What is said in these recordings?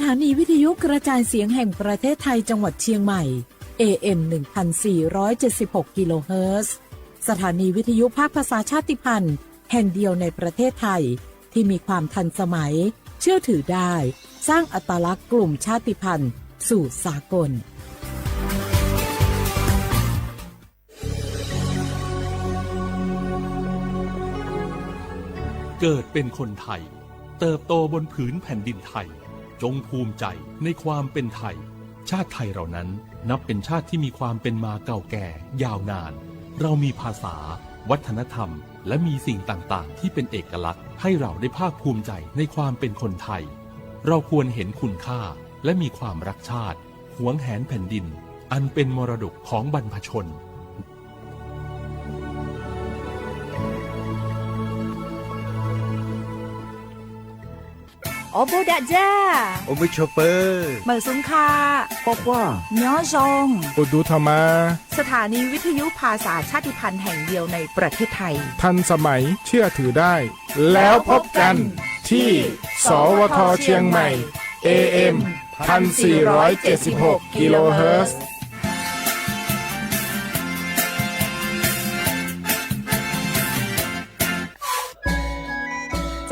สถานีวิทยุกระจายเสียงแห่งประเทศไทยจังหวัดเชียงใหม่ เอ เอ็ม หนึ่งพันสี่ร้อยเจ็ดสิบหก กิโลเฮิรตซ์ สถานีวิทยุภาคภาษาชาติพันธุ์แห่งเดียวในประเทศไทย ที่มีความทันสมัย เชื่อถือได้ สร้างอัตลักษณ์กลุ่มชาติพันธุ์สู่สากล เกิดเป็นคนไทย เติบโตบนผืนแผ่นดินไทย จงภูมิใจในความเป็นไทย ชาติไทยเรานั้นนับเป็นชาติที่มีความเป็นมาเก่าแก่ยาวนาน เรามีภาษา วัฒนธรรม และมีสิ่งต่างๆ ที่เป็นเอกลักษณ์ ให้เราได้ภาคภูมิใจในความเป็นคนไทย เราควรเห็นคุณค่า และมีความรักชาติ หวงแหนแผ่นดิน อันเป็นมรดกของบรรพชน Awˬ bon daꞈ jaˇ. Awˬ bon chaw peuˬ. Meuꞈ suhˍ hkaꞈ. K'awꞈ k'oˆ. Nyi awˬ zhonˍ. Awˬ duˬ htaꞈ ma. สถานีวิทยุภาษาชาติพันธุ์แห่งเดียวในประเทศไทย ทันสมัยเชื่อถือได้ แล้วพบกันที่ สวท เชียงใหม่ เอ เอ็ม พันสี่ร้อยเจ็ดสิบหก กิโลเฮิรตซ์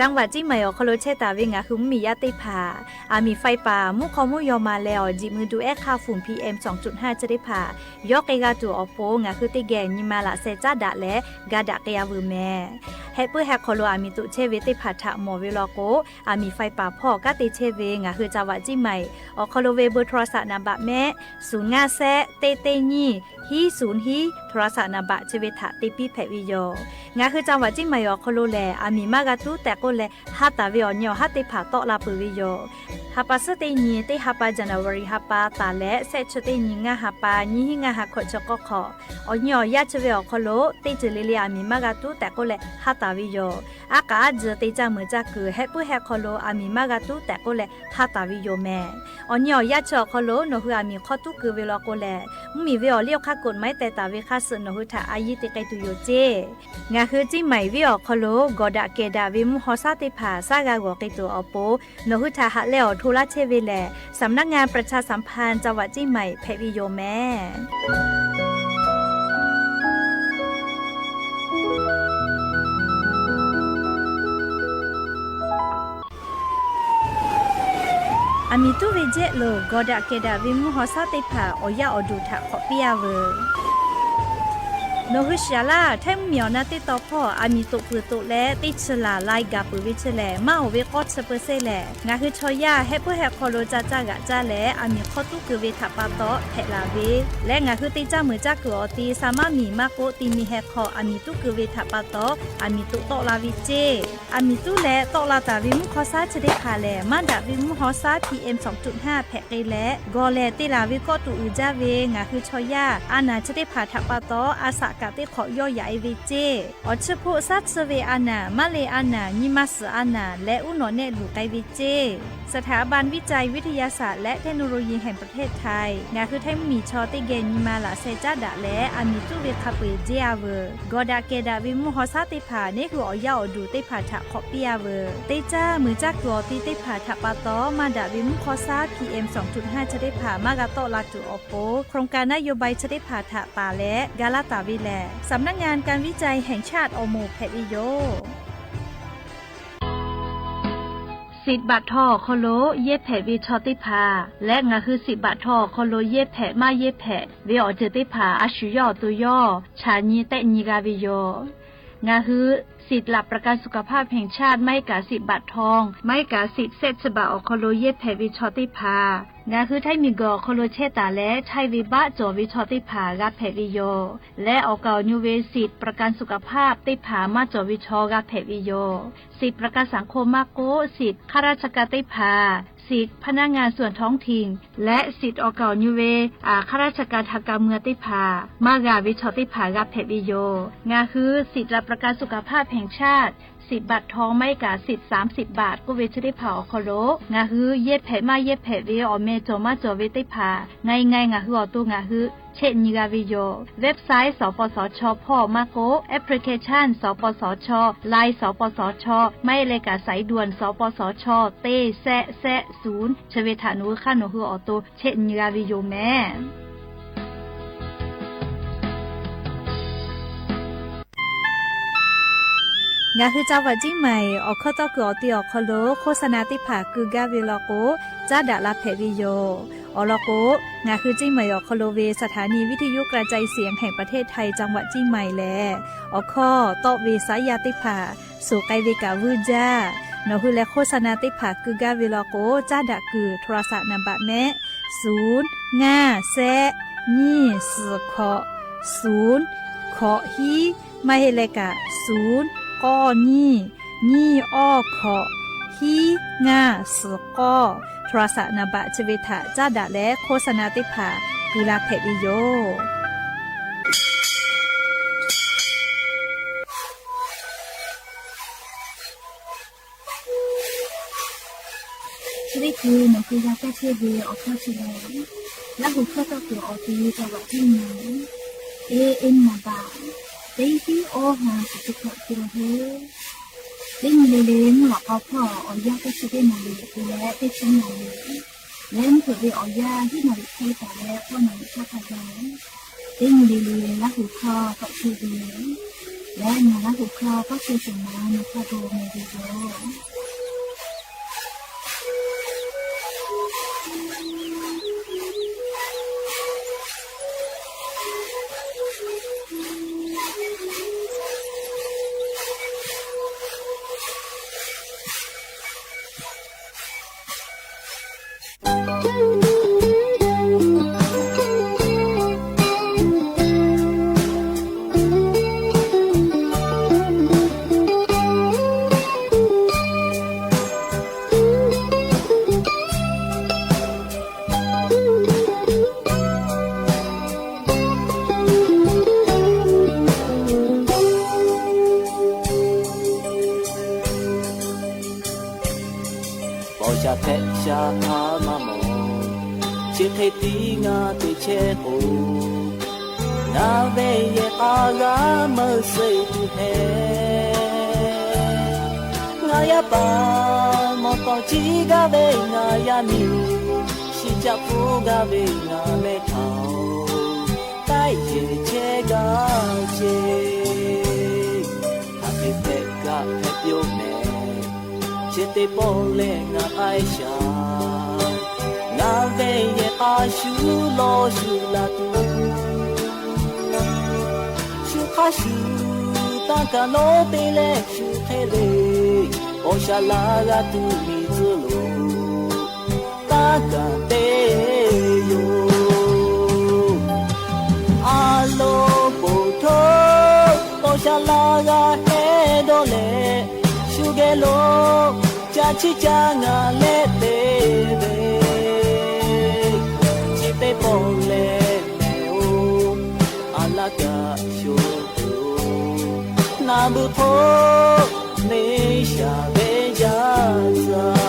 จังหวัดเชียงใหม่ awˬ hk'aw lo chehˇ taˍ ve ngaˬ hui mvuhˇmiˬ yaˇ teˇ hpaˍ, aˬ miˍ faiˇ paˍ mvuhˇ hk'aw mvuhˇ yaw ma leh awˬ jeꞈ mui duˬ ehˉ hk'aˇ fuˍ PM sawˍ cuꞈ htaˇ chi teˇ hpaˍ yawˇ k'ai g'a tuˬ awˬ pon ngaˬ hui teˇ geh nyi ma laꞈ sheh caˉ daꞈ leh ga daꞈ k'ai a veuˬ mehˍ. Heh puiˉ heh hk'aw lo aˬ miˍ toꞈ chehˇ ve teˇ hpaˍ htaꞈ mawˬ ve law k'o, aˬ miˍ faiˇ paˍ hpawˇ kanˉ te chehˇ ve ngaˬ hui จังหวัดเชียงใหม่ awˬ hk'aw lo ve เบอร์โทรศัพท์ naˍ baꞈ mehˆ, suhˍ ngaˇ shehˆ teˇ teˇ nyiˇ hiˉ suhˍ hiˉ โทรศัพท์ naˍ baꞈ chi ve htaꞈ te piˇ hpehꞈ ve yoˬ. Ngaˬ hui จังหวัดเชียงใหม่ awˬ hk'aw lo lehˬ, aˬ miˍ maˇ g'a tuˉ tehꞈ k'oˆ leh, ha taˍ ve awˬ nyi awˬ haˉ teˇ hpaˍ tawˆ la peuˬ ve yoˬ. Ha pa suhˉ teˇ nyi teˇ ha pa January ha pa taˍ leh shehˆ chi teˇ nyi ngaˇ ha pa nyiˇ hiˉ ngaˇ ha hkawꞈ chi k'awˇ hk'awꞈ, awˬ nyi awˬ yaˇ chi ve awˬ hk'aw lo teˇ ceuˬ le le aˬ miˍ maˇ g'a tuˉ tehꞈ k'oˆ leh ha taˍ ve yoˬ. Aˉ k'aꞈ aˉ tcuh te caˇ meuˍ caˇ kuiˬ heh puiˉ heh hk'aw lo aˬ miˍ maˇ g'a tuˉ tehꞈ k'oˆ leh ha taˍ ve yoˬ mehˍ. Awˬ nyi awˬ yaˇ chi awˬ hk'aw lo nawˬ hui aˬ miˍ hk'aw tuˉ keu ve law k'o lehˬ, mvuhˇmiˬ ve awˬ liˇ awˬ hk'aˇ กฎหมาย teh taˍ ve hk'aˇ suh nawˬ hui htaꞈ a yiˇ te k'ai tuˬ yoˬ ceˇ. Ngaˬ hui Ciˇ maiˍ venˇ awˬ hk'aw lo gawˬ daꞈ kehˬ daꞈ ve mvuhˇ haw shaˉ teˇ hpaˍ shaˉ g'a g'awˬ k'ai tuˬ awˬ pon, nawˬ hui htaꞈ haꞈ leh awˬ hto laˇ chehˇ ve lehˬ, สำนักงานประชาสัมพันธ์จังหวัดเชียงใหม่ hpehꞈ ve yoˬ mehˍ. Aˬ miˍ tuˉ ve jehˆ lo gawˬ daꞈ kehˬ daꞈ ve mvuhˇ haw shaˉ teˇ hpaˍ awˬ yaˇ awˬ duˬ htaꞈ hk'awꞈ piˇ a veuˬ. Nawˬ hui shiˍ laˇ, Htaiˇ mvuhˇmiˬ awˬ na teˇ taw hpawˇ aˬ miˍ toꞈ peuˬ toꞈ leh teˇ chi laˬ lai gaˬ peuˬ ve chi lehˬ, maˇ oˍ ve k'awˇ chi peu sehˉ lehˬ, ngaˬ hui chaw yaˇ heh puiˉ heh hk'aw lo ca caˇ g'aꞈ caˇ leh aˬ miˍ hk'aw tuˉ keu ve htaꞈ pa taw hpehꞈ laˬ ve leh, ngaˬ hui te caˇ meuˍ caˇ kuiˬ awˬ ti sa maˇ miˬ maˇ k'oˆ ti mi heh hk'aw aˬ miˍ tuˉ keu ve htaꞈ pa taw aˬ miˍ toꞈ tawˆ la ve ceˇ. Aˬ miˍ tuˉ leh tawˆ la taˍ ve mvuhˇ haw shaˉ chi teˇ hpaˍ lehˬ, maˇ daꞈ ve mvuhˇ haw shaˉ PM sawˍ cuꞈ htaˇ hpehꞈ k'ai leh, gawˬ lehˬ te laˬ ve kawˆ tuꞈ uiˍ jaˇ ve ngaˬ hui chaw yaˇ a naˬ chi teˇ hpaˍ htaꞈ pa taw a shaꞈ kaꞈ teˇ hk'awꞈ yawˇ yaꞈ e ve ceˇ. Awˬ chi hpoˆ shaˉ tsuhˇ ve a naˬ, maˇ le a naˬ, nyi ma suhˍ a naˬ leh uˉ nawꞈ nehˆ luˬ k'ai ve ceˇ. สถาบันวิจัยวิทยาศาสตร์ และเทคโนโลยีแห่งประเทศไทย ngaˬ hui Htaiˇ mvuhˇmiˬ chaw teˇ geh nyi ma laꞈ sheh caˉ daꞈ leh aˬ miˍ tuˉ ve hk'a peu-eˬ jeˇ a veuˬ. Gawˬ daꞈ kehˬ daꞈ ve mvuhˇ haw shaˉ teˇ hpaˍ neˉ hui awˬ yaˇ awˬ duˬ teˇ hpaˍ htaꞈ hk'awꞈ piˇ a veuˬ. Teˇ caˇ meuˍ caˇ kuiˬ awˬ ti teˇ hpaˍ htaꞈ pa taw maˇ daꞈ ve mvuhˇ haw shaˉ PM sawˍ cuꞈ htaˇ chi teˇ hpaˍ maˇ g'a tawˆ la tuˬ awˬ pon, โครงการนโยบาย chi teˇ hpaˍ htaꞈ taˍ leh ga laˇ taˍ ve lehˬ, สำนักงานการวิจัยแห่งชาติ awˬ moˍ hpehꞈ ve yoˬ. Siꞈ baꞈ htaw awˬ hk'aw lo yehˇ hpehꞈ ve chaw teˇ hpaˍ leh ngaˬ hui siꞈ baꞈ htaw awˬ hk'aw lo yehˇ hpehꞈ maˇ yehˇ hpehꞈ ve awˬ ceuˬ teˇ hpaˍ a shu yawˇ awˬ to yawˇ chaꞈ nyi tehˆ nyi g'a ve yoˬ. Ngaˬ hui สิทธิ์หลักประกันสุขภาพแห่งชาติ maˇ heˆ kaꞈ siꞈ baꞈ htaw, maˇ heˆ kaꞈ siꞈ shehˆ chi baꞈ awˬ hk'aw lo yehˇ hpehꞈ ve chaw teˇ hpaˍ, ngaˬ hui Htaiˇ miˬguiˬ awˬ hk'aw lo chehˇ taˍ leh Htaiˇ ve baˆ cawˬ ve chaw teˇ hpaˍ g'a hpehꞈ ve yoˬ. Leh awˬ kaˍ awˬ nyu ve siꞈ ประกันสุขภาพ teˇ hpaˍ maˇ cawˬ ve chaw g'a hpehꞈ ve yoˬ. Siꞈ ประกันสังคม maˇ k'oˆ, siꞈ ข้าราชการ teˇ hpaˍ, siꞈ พนักงานส่วนท้องถิ่น leh siꞈ awˬ kaˍ awˬ nyu ve ข้าราชการทางการเมือง teˇ hpaˍ maˇ g'a ve chaw teˇ hpaˍ g'a hpehꞈ ve yoˬ. Ngaˬ hui สิทธิ์หลักประกันสุขภาพแห่งชาติ แห่งชาติ สิบบาททอง maˇ heˆ kaꞈ สิบ สามสิบบาท k'oˆ ve chi teˇ hpaˍ awˬ hk'aw lo ngaˬ hui yehˇ hpehꞈ maˇ yehˇ hpehꞈ ve awˬ meh cawˬ maˇ cawˬ ve teˇ hpaˍ ngaˬ ngaˬ ngaˬ hui awˬ to ngaˬ hui chehˇ nyi g'a ve yoˬ. Website สปสช hpawˇ maˇ k'oˆ, application สปสช, Line สปสช maˇ heˆ leh kaꞈ สายด่วน สปสช teˇ shehˆ shehˆ ศูนย์ chi ve htaꞈ nawˬ hui hk'aˇ nawˬ hui awˬ to chehˇ nyi g'a ve yoˬ mehˍ. Ngaˬ hui จังหวัดเชียงใหม่ awˬ hkawˇ tawˇ kuiˬ awˬ ti awˬ hk'aw lo โฆษณา teˇ hpaˍ keu gaˇ ve law k'o, caˉ daꞈ la hpehꞈ ve yoˬ. Awˬ lawn k'o, ngaˬ hui เชียงใหม่ awˬ hk'aw lo ve สถานีวิทยุกระจายเสียงแห่งประเทศไทย จังหวัดเชียงใหม่ lehˬ, awˬ hkawˇ tawˆ ve saˉ yaˇ teˇ hpaˍ suhˍ k'ai ve kaꞈ vuiˇ jaˇ. Nawˬ hui leh โฆษณา teˇ hpaˍ keu gaˇ ve law k'o, caˉ daꞈ kuiˬ โทรศัพท์ นามบัตร mehˆ, ศูนย์ ngaˇ shehˆ nyiˇ suhˍ hkawꞈ, ศูนย์ hkawꞈ hiˉ, maˇ heˆ leh kaꞈ ศูนย์ k'awˇ nyiˇ, nyiˇ awˇ hkawꞈ, hiˉ ngaˇ suhˍ k'awˇ โทรศัพท์ นามบัตร chi ve htaꞈ caˉ daꞈ leh โฆษณา teˇ hpaˍ keu la hpehꞈ ve yoˬ. Chi teˇ hkui nawˬ hui g'a kaˇ chehˇ ve awˬ hkawˇ chi lehˬ, Laˇ huˍ hkawˇ tawˆ kuiˬ awˬ ti จังหวัดเชียงใหม่ A N นามบัตร teˇ hiˉ awˇ ha suhˍ chi hkawꞈ te la heˆ. Teˇ nyi le le mvuhˇ lawꞈ k'aw hpawˇ awˬ yanˇ teˇ chi teˇ naˍ riˍ te leh teˇ chi naˍ riˍ leh mvuhˇ hpeuꞈ ve awˬ yanˇ hiˉ naˍ riˍ hk'e taˍ leh k'awˇ naˍ riˍ hk'aˇ hk'a ga teˇ nyi le le Laˇ huˍ hkawˇ tawˆ chehˇ ve leh ngaˬ Laˇ huˍ hkawˇ tawˆ chehˇ sheˍ ma nawˬ hk'a ga meh ve yoˬ. Paw sha hpehꞈ sha hk'aˬ maˇ mawˬ, chi hk'e tiˉ ngaˬ te chehˇ k'o, ngaˬ ve yehˬ k'a g'a meuˇ suh tuˬ hpehꞈ. Ngaˬ yaˇ paˍ mawˬ tawˍ ciˉ gaˇ ve ngaˬ yaˇ miˇ, shi caˆ pfuhˇ gaˇ ve ngaˬ mehˆ htaꞈ-oˬ, k'aiˉ yehˬ chehˇ gaˇ ce. Hk'aˬ hk'e hpehꞈ kaꞈ hpehꞈ piˇ-oˆ mehˍ, chi teˇ pawˆ lehˬ ngaˬ k'ai shaˍ. Ngaˬ ve yehˬ k'a shu lawˇ shu la tuˬ, shu hk'aˇ shu tanˇ kaˬ lonˉ te leh shu hk'e le, paw sha laˇ g'a tuˬ miˬ tcuhˉ lo tanˇ kaˬ te yoˬ. A lo poˬ htoˇ, paw sha laˇ g'a heh dawˇ leh, shu geh lo ca chiˇ ca ngaˬ leh te ve, chi teˇ pawˆ lehˬ mehˍ-oˬ, a laˇ kaꞈ sho tuˬ, naˬ beuꞈ hk'oˆ neˇ shaˍ ve yaˇ tcuh.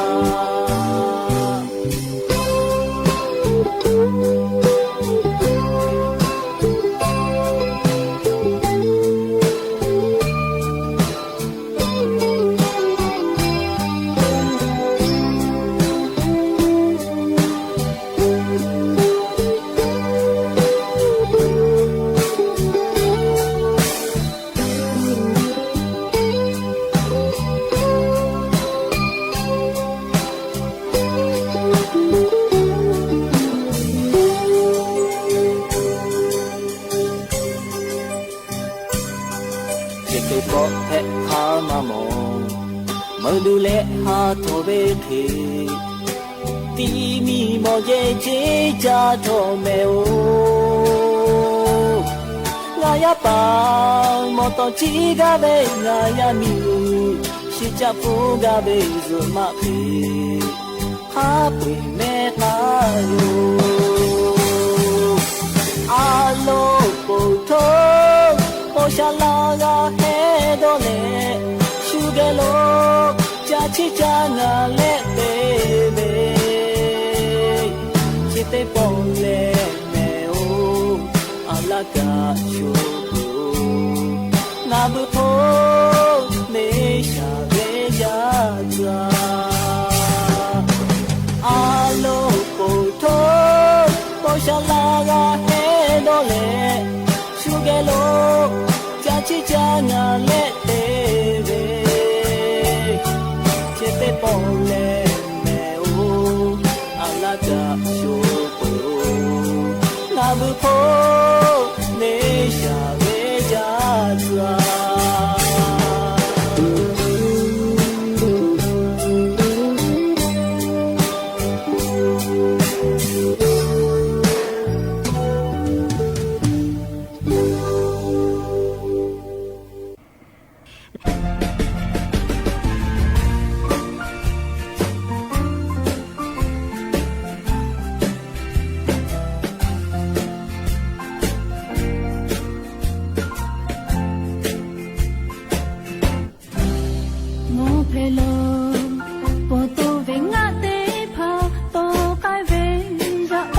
Chi hk'e pawˆ hpehꞈ hk'aˬ maˇ mawˬ, meuˇ duˬ leh ha htawꞈ ve hk'e, tiˇ miˇ mawˬ jehˇ ceˇ caˇ htawˇ mehˍ-oˬ. Ngaˬ yaˇ paˍ mawˬ tawˍ ciˉ gaˇ ve ngaˬ yaˇ miˇ, shi caˆ pfuhˇ gaˇ ve zuhꞈ maˆ hk'e, hk'a peu-eˬ mehˉ k'aˇ yoˬ. A lo poˬ htoˇ, paw sha laˇ g'a heh dawˇ leh, teˇ pawˆ leh mehˍ-oˬ, a laˇ kaꞈ sho peuˬ-oˬ. Ngaˬ beuꞈ hk'oˆ neˇ shaˍ ve yaˇ tcuh-a, a loˍ poˬ htoˇ paw sha la g'a heh dawˇ leh, shu geh lo ca chiˇ ca ngaˬ leh te ve, chi teˇ pawˆ leh mehˍ-oˬ, a laˇ kaꞈ sho peuˬ-oˬ. Ngaˬ beuꞈ hk'oˆ neˇ shaˍ ve yaˇ tcuh-a. Ngaˬ hpehꞈ lo, pon to ve ngaˆ teˇ hpaˍ tawˍ k'ai ve yaˇ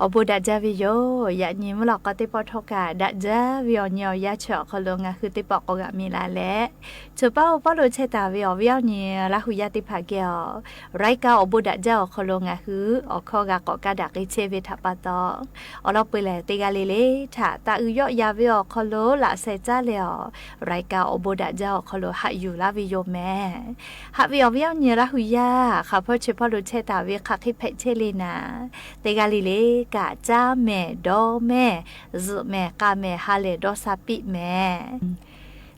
Awˬ bon daꞈ jaˇ ve yoˬ. Yaꞈ nyi mvuhˇ lawꞈ k'aw teˇ pawˆ htawˇ kaꞈ daꞈ jaˇ ve awˬ nyi awˬ yanˇ chi awˬ hk'aw lo ngaˬ hui teˇ pawˆ k'awꞈ g'a miˬ la leh, chaw paˉ oˇ paˉ lo chehˇ taˍ ve awˬ viˉ awˬ nyi Laˇ hu yaˇ teˇ hpaˍ geh awˬ รายการ Awˬ bon daꞈ jaˇ awˬ hk'aw lo ngaˬ hui awˬ hkawˇ g'a k'awꞈ kaˇ daꞈ k'ai chehˇ ve htaꞈ pa taw, awˬ lawn peu lehˬ teˇ g'aˇ le le htaꞈ taˇ uiˍ yawˆ ya ve awˬ hk'aw lo laꞈ sheh caˉ leh awˬ รายการ Awˬ bon daꞈ jaˇ awˬ hk'aw lo haꞈ yuˬ laˇ ve yoˬ mehˍ. Haꞈ ve awˬ viˉ awˬ nyi Laˇ hu yaˇ hk'aˬ hpawˇ chi hpawˇ lo chehˇ taˍ ve hk'aˬ hk'e hpehꞈ chehˇ le naˍ, teˇ g'aˇ le le kaꞈ caˇ mehˍ, dawˇ mehˍ, zuhꞈ mehˍ, k'a mehˍ, ha lehˬ dawˇ sha piˆ mehˍ.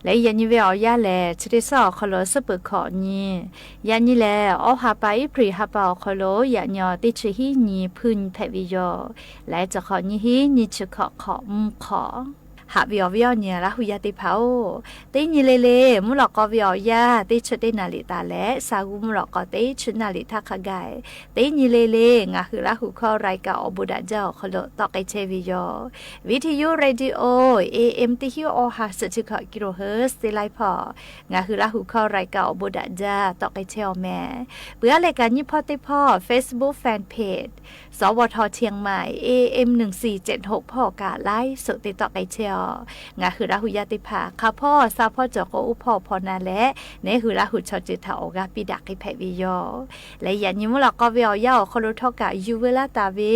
Leh yaꞈ nyi ve awˬ yanˇ lehˬ, chi teˇ suhˉ awˬ hk'aw lo suhˉ peuˬ hkawꞈ nyi. Yaꞈ nyi lehˬ, awˇ ha pa April ha pa awˬ hk'aw lo yaꞈ nyi awˬ teˇ chi hiˉ nyi hpuiˇ nyi hpehꞈ ve yoˬ. Leh chi hk'awꞈ nyi hiˉ nyi chi hkawꞈ hk'awꞈ mvuhˇ hk'awꞈ. Haꞈ ve awˬ viˉ awˬ nyi Laˇ hu yaˇ teˇ hpaˍ-oˬ, teˇ nyi le le mvuhˇ lawꞈ k'aw ve awˬ yanˇ teˇ chi teˇ naˍ riˍ taˍ leh, sa g'uˇ mvuhˇ lawꞈ k'aw teˇ chi naˍ riˍ htaˇ hk'a gaˬ, teˇ nyi le le ngaˬ hui Laˇ hu hkawˇ รายการ Awˬ bon daꞈ jaˇ awˬ hk'aw lo tawˆ k'ai chehˇ ve yoˬ. Viˇ hti yuˇ radio A M teˇ hiˉ awˇ ha suhˍ chi hkawꞈ kilohertz teˇ laiˉ hpawˇ, ngaˬ hui Laˇ hu hkawˇ รายการ Awˬ bon daꞈ jaˇ tawˆ k'ai chehˇ awˬ mehˍ. Peuˬ aˉ leh kaꞈ nyiˇ hpawˇ teˇ hpawˇ Facebook fan page สวท เชียงใหม่ A M หนึ่งสี่เจ็ดหก hpawˇ kaꞈ ไลฟ์สด te tawˆ k'ai chehˇ awˬ. Ngaˬ hui Laˇ hu yaˇ teˇ hpaˍ hk'a hpawˇ sa hpawˇ cawˬ k'o, oˇ hpawˇ hpaw na leh neˉ hui Laˇ hu chaw ceuˬ htaꞈ awˬ g'aˇ piˇ daꞈ k'ai hpehꞈ ve yoˬ. Leh yaꞈ nyi mvuhˇ lawꞈ k'aw ve awˬ yanˇ awˬ hk'aw lo htawˇ kaꞈ yuˬ veu laˇ taˍ ve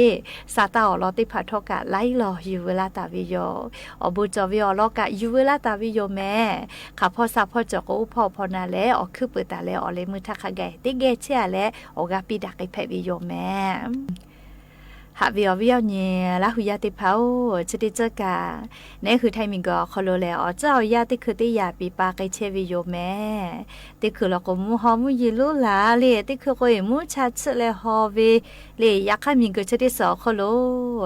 sa taˇ awˬ lawn teˇ hpaˍ htawˇ kaꞈ laiˉ lawˬ yuˬ veu laˇ taˍ ve yoˬ. Awˬ bon cawˬ ve awˬ lawn kaꞈ yuˬ veu laˇ taˍ ve yoˬ mehˍ. Hk'aˬ hpawˇ sa hpawˇ cawˬ k'o, oˇ hpawˇ hpaw na leh awˬ hkuiˉ peuˬ taˍ leh awˬ leh meuˇ htaˇ hk'a gaˬ teˇ geh chehˇ a leh awˬ g'aˇ piˇ daꞈ k'ai hpehꞈ ve yoˬ mehˍ. Haꞈ ve awˬ viˉ awˬ nyi Laˇ hu yaˇ teˇ hpaˍ-oˬ, chi teˇ ceuˬ kaꞈ neˉ hui Htaiˇ miˬguiˬ awˬ hk'aw lo lehˬ, awˬ tcuhˉ awˬ yanˇ teˇ hkui teˇ yaꞈ piˍ pa k'ai chehˇ ve yoˬ mehˍ. Teˇ hkui law k'o, mvuhˇ haw mvuhˇ yeˬ lonˉ laˬ le, teˇ hkui k'o, eˬ mvuhˇ cha chiˆ leh haw ve le. Yaꞈ hk'aˇ, miˬguiˬ chi teˇ suhˍ awˬ hk'aw lo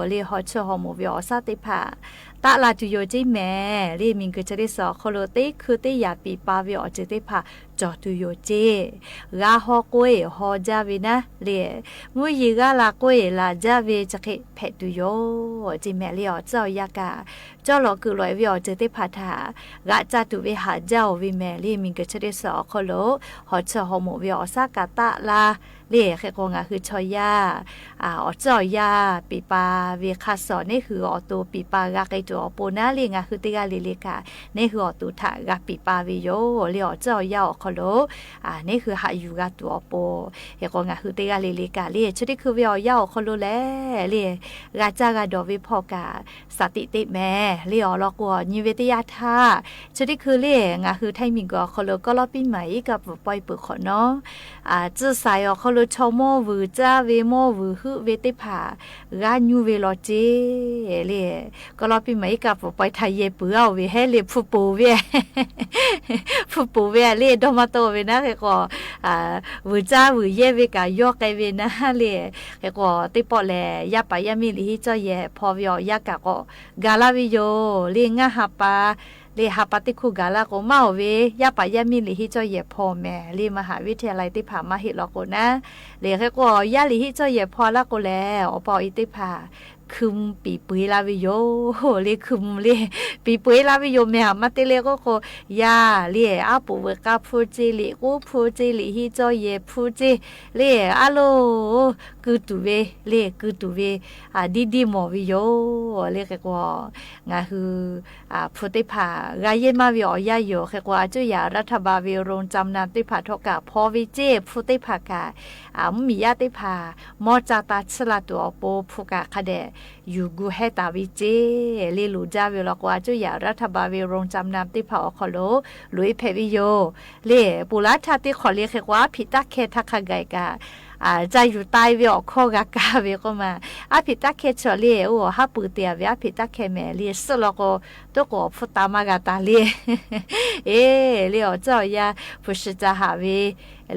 le, haw chiˇ haw moˍ ve awˬ shaˉ teˇ hpaˍ taˆ la tuˬ yoˬ ceˇ mehˍ le. Miˬguiˬ chi teˇ suhˍ awˬ hk'aw lo teˇ hkui teˇ yaꞈ piˍ pa ve awˬ ceuˬ teˇ hpaˍ cawˬ tuˬ yoˬ ceˇ. G'a haw k'oˆ-e haw jaˇ ve naˉ le, mvuhˇ yeˬ g'aˇ la k'oˆ-e laˬ jaˇ ve chi hk'e hpehꞈ tuˬ yoˬ ceˇ mehˍ le. Awˬ tcuhˉ awˬ yanˇ kaꞈ cawˇ lawˬ keuꞈ lawꞈ-e ve awˬ ceuˬ teˇ hpaˍ htaꞈ g'aꞈ ca tuˬ ve haꞈ jaˇ-oˬ ve mehˍ le. Miˬguiˬ chi teˇ suhˍ awˬ hk'aw lo haw chiˇ haw moˍ ve awˬ shaˉ kaꞈ taˆ la le. Hk'e k'o, ngaˬ hui chaw yaˇ awˬ tcuhˉ awˬ yanˇ piˍ pa ve hk'a shuˍ, neˉ hui awˬ to piˍ pa g'a k'ai tuˬ awˬ pon naˉ le, ngaˬ hui teˇ g'aˇ le le kaꞈ neˉ hui awˬ to htaꞈ g'a piˍ pa ve yoˬ le. Awˬ tcuhˉ awˬ yanˇ awˬ hk'aw lo neˉ hui haꞈ yuˬ g'a tuˬ awˬ pon, hk'e k'o, ngaˬ hui teˇ g'aˇ le le kaꞈ le, chi teˇ hkui ve awˬ yanˇ awˬ hk'aw lo lehˬ le, g'a caˇ g'a dawˬ ve hpawˇ kaꞈ shaˍ tiꞈ teˇ mehˍ le. Awˬ lawn k'o, nyi ve teˇ yanˇ htaˇ, chi teˇ hkui le, ngaˬ hui Htaiˇ miˬguiˬ awˬ hk'aw lo kawˇ lawˇ piˇ maˍ iˉ kaˆ pfuhˍ pawehˇ peuˬ hk'awꞈ nawˉ, tcuh saiˍ awˬ hk'aw lo chaw mawˇ vuiˬ caˇ ve mawˇ vuiˬ heuˆ ve teˇ hpaˍ g'aˇ nyuˇ ve law ceˇ le. Kawˇ lawˇ piˇ maˍ iˉ kaˆ pfuhˍ pawehˇ htaꞈ yehˬ peuˬ-a-oˬ ve hehˉ le, hpu poˍ ve hpu poˍ ve le, dawˇ maˇ tawˆ ve naˉ. Hk'e k'o, vuiˬ caˇ vuiˬ yehˇ ve kaꞈ yawˇ k'ai ve naˉ le. Hk'e k'o, teˇ pawˆ lehˬ, yaˇ paˍ yaˇ miˇ liꞈ henˇ cawˇ yehˬ hpaw ve awˬ yanˇ kaꞈ k'awꞈ gaˬ laˇ ve yoˬ le. Ngaˇ ha pa le, ha pa teˇ hk'oˆ gaˬ laˇ k'o, maˇ-oˬ ve, yaˇ paˍ yaˇ miˇ liꞈ henˇ cawˇ yehˬ hpaw mehˍ le. มหาวิทยาลัย teˇ hpaˍ maˇ heˆ law k'o naˉ le. Hk'e k'o, yaˇ liꞈ henˇ cawˇ yehˬ hpaw laˇ k'o lehˬ, awˬ pa awˬ e teˇ hpaˍ hkui mvuh piˍ peu-eˬ laˇ ve yoˬ le. Hkui mvuh le, piˍ peu-eˬ laˇ ve yoˬ mehˍ. Maˇ te le k'oˆ k'o, yaˇ le, aˉ poꞈ veuꞈ k'aˇ hpu ceˇ, liꞈ k'oˉ hpu ceˇ, liꞈ henˇ cawˇ yehˬ hpu ceˇ le, aˉ loˬ, keu tuˬ ve le, keu tuˬ ve diˇ diˇ mawˬ ve yoˬ le. Hk'e k'o, ngaˬ hui hpu teˇ hpaˍ g'a yehˇ maˇ ve awˬ yanˇ yoˬ. Hk'e k'o, a cuˇ yaꞈ รัฐบาล ve โรงจำนำ teˇ hpaˍ htawˇ kaꞈ hpaw ve ceˇ. Hpu teˇ hpaˍ kaꞈ mvuhˇmiˬ yaˇ teˇ hpaˍ mawˇ ca ta chiˇ la tuˬ awˬ pon hpu kaꞈ hk'a dehꞈ yuˬ gu hehˉ taˍ ve ceˇ le. Loˍ jaˇ ve law k'o, a cuˇ yaꞈ รัฐบาล ve โรงจำนำ teˇ hpaˍ awˬ hk'aw lo loꞈ-e hpehꞈ ve yoˬ le. Ponˬ laˉ htaˇ teˇ hk'awꞈ le, hk'e k'o, aˉ hpiꞈ taˇ hkeh htaˇ hk'a gaˬ kaꞈ ca yuˬ tai ve awˬ hkawˇ g'a kaˇ ve k'oˆ ma. Aˉ hpiꞈ taˇ hkeh chaw le, oˇ awˬ haˉ pui te-a ve aˉ hpiꞈ taˇ hkeh mehˍ le. Suhˆ law k'o, toˉ k'o awˬ hpfuhˇ ta maˇ g'a taˍ le. Eˬ le, awˬ tcuhˉ awˬ yanˇ hpu shi ca haꞈ ve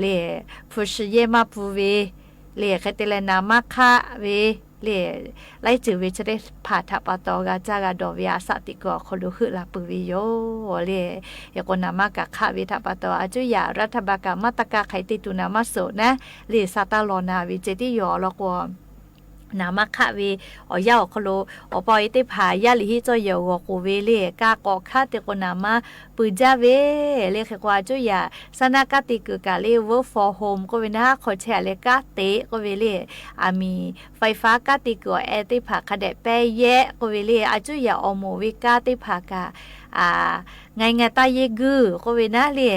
le, hpu shi yehˇ maˇ pun ve le, hk'e te leh naˍ maˇ hk'aˆ ve le, laiˉ ceuˬ ve chi teˇ hpaˍ htaꞈ pa taw g'a caˇ g'a dawˬ ve a shaꞈ teꞈ kuiˬ awˬ hk'aw lo heuˆ la peuˬ ve yoˬ le. Hk'e k'o, naˍ maˇ kaꞈ hk'aˆ ve htaꞈ pa taw, a cuˇ yaꞈ รัฐบาล kaꞈ maˇ taˇ kaˇ hk'aiˍ te tuˬ naˍ maˇ suhˍ naˉ le, sa taˇ law na ve ceh tiˉ yoˬ. Awˬ lawn k'o, naˍ maˇ hk'aˆ ve awˬ yanˇ awˬ hk'aw lo, awˬ pa awˬ e teˇ hpaˍ yaˇ liꞈ hiˆ cawˇ yehˬ awˬ g'awˬ k'oˍ ve le, ka k'awꞈ hkanˉ te k'o naˍ maˇ pui jaˇ ve le. Hk'e k'o a cuˇ yaꞈ saˉ naˆ kanˉ te kuiˬ kaꞈ le work from home k'oˆ ve naˉ, hk'aw chehˇ a leh kanˉ te k'oˆ ve le, aˬ miˍ ไฟฟ้า kanˉ te kuiˬ awˬ e teˇ hpaˍ hk'a dehꞈ pehˇ yehˆ k'oˆ ve le, a cuˇ yaꞈ awˬ moˍ ve kanˉ teˇ hpaˍ kaꞈ ngaˬ ngaˬ taˇ yehˇ guiˇ k'oˆ ve naˉ le,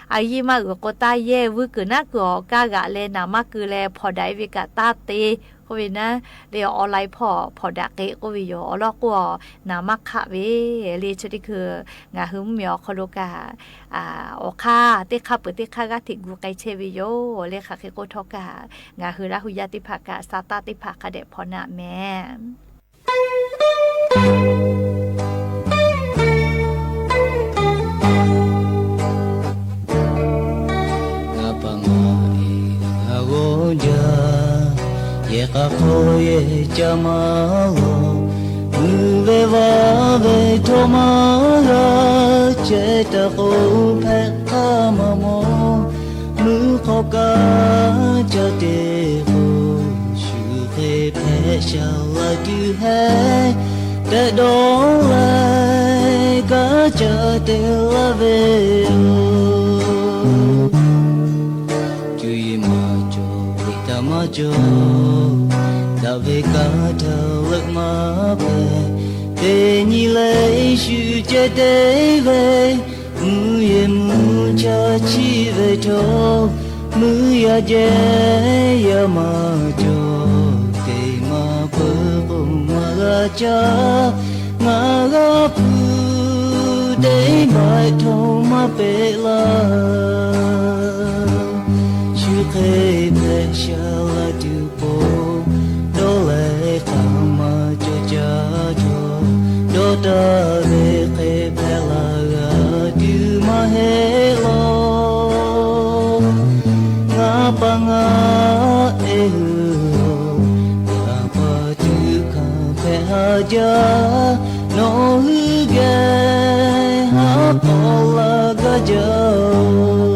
a yiˇ maˇ uiˍ k'o taˇ yehˇ, vuiˇ kuiˬ naˉ kuiˬ awˬ kaˇ g'aꞈ leh naˍ maˇ keu leh hpawnˬ daꞈ e ve kaꞈ taˇ te k'oˆ ve naˉ le, online hpawˇ hpawnˬ daꞈ k'e k'oˆ ve yoˬ. Awˬ lawn k'o naˍ maˇ hk'aˆ ve le. Chi teˇ hkui ngaˬ hui mvuhˇmiˬ awˬ hk'aw lo kaꞈ awˬ hk'aˇ teˇ hk'aˇ peuˬ teˇ hk'aˇ g'aˇ hteꞈ gu k'ai chehˇ ve yoˬ le. Hk'aˬ hk'e k'oˆ htawˇ kaꞈ ngaˬ hui Laˇ hu yaˇ teˇ hpaˍ kaꞈ sa taˇ teˇ hpaˍ hk'a dehꞈ hpawnˬ naˆ mehˍ. Ngaˬ pa ngaˬ e g'a g'awˇ jaˇ, yehˬ k'a hk'aw yehˬ ca maˇ lawˬ, mvuhˇ ve vaˇ ve htawˇ maˇ g'a, chehˇ taˇ k'o hpehꞈ k'aˇ maˇ mawˬ. Mvuhˇ hk'aw kaꞈ ca te k'o, shu hk'e hpehꞈ shaˍ la tuˬ heˆ tehꞈ dawˇ leh, kaꞈ ca te laˇ ve yoˬ. Cuˇ yiˍ maˇ cawˬ, liꞈ taˇ maˇ cawˬ, daꞈ ve kaꞈ htaˇ leuˆ maˇ hpehꞈ. Teˇ nyi leh shu ceh te ve, mvuhˇ yehˬ mvuhˇ chaˇ chiˇ ve htawˇ, mvuhˇ yaˇ jehˇ yaˇ maˇ cawˬ, teˇ maˇ peuˬ k'o maˇ g'a caˇ. Ngaˬ g'a hpuˇ teˇ maˇ htawˇ maˇ peꞈ laˇ. Shu hk'e hpehꞈ shaˍ la tuˬ pon, dawˇ leh hk'aˬ maˇ cawˬ caˇ cawˬ, dawˇ taˍ ve hk'e hpehꞈ la g'a tuˬ maˇ heˆ law. Ngaˬ pa ngaˬ e hui, ngaˬ pa tuꞈ hkanˍ hpehꞈ haˍ jaˇ, nawˬ hui geh haˉ k'awꞈ la gaˇ jaˇ-oˬ.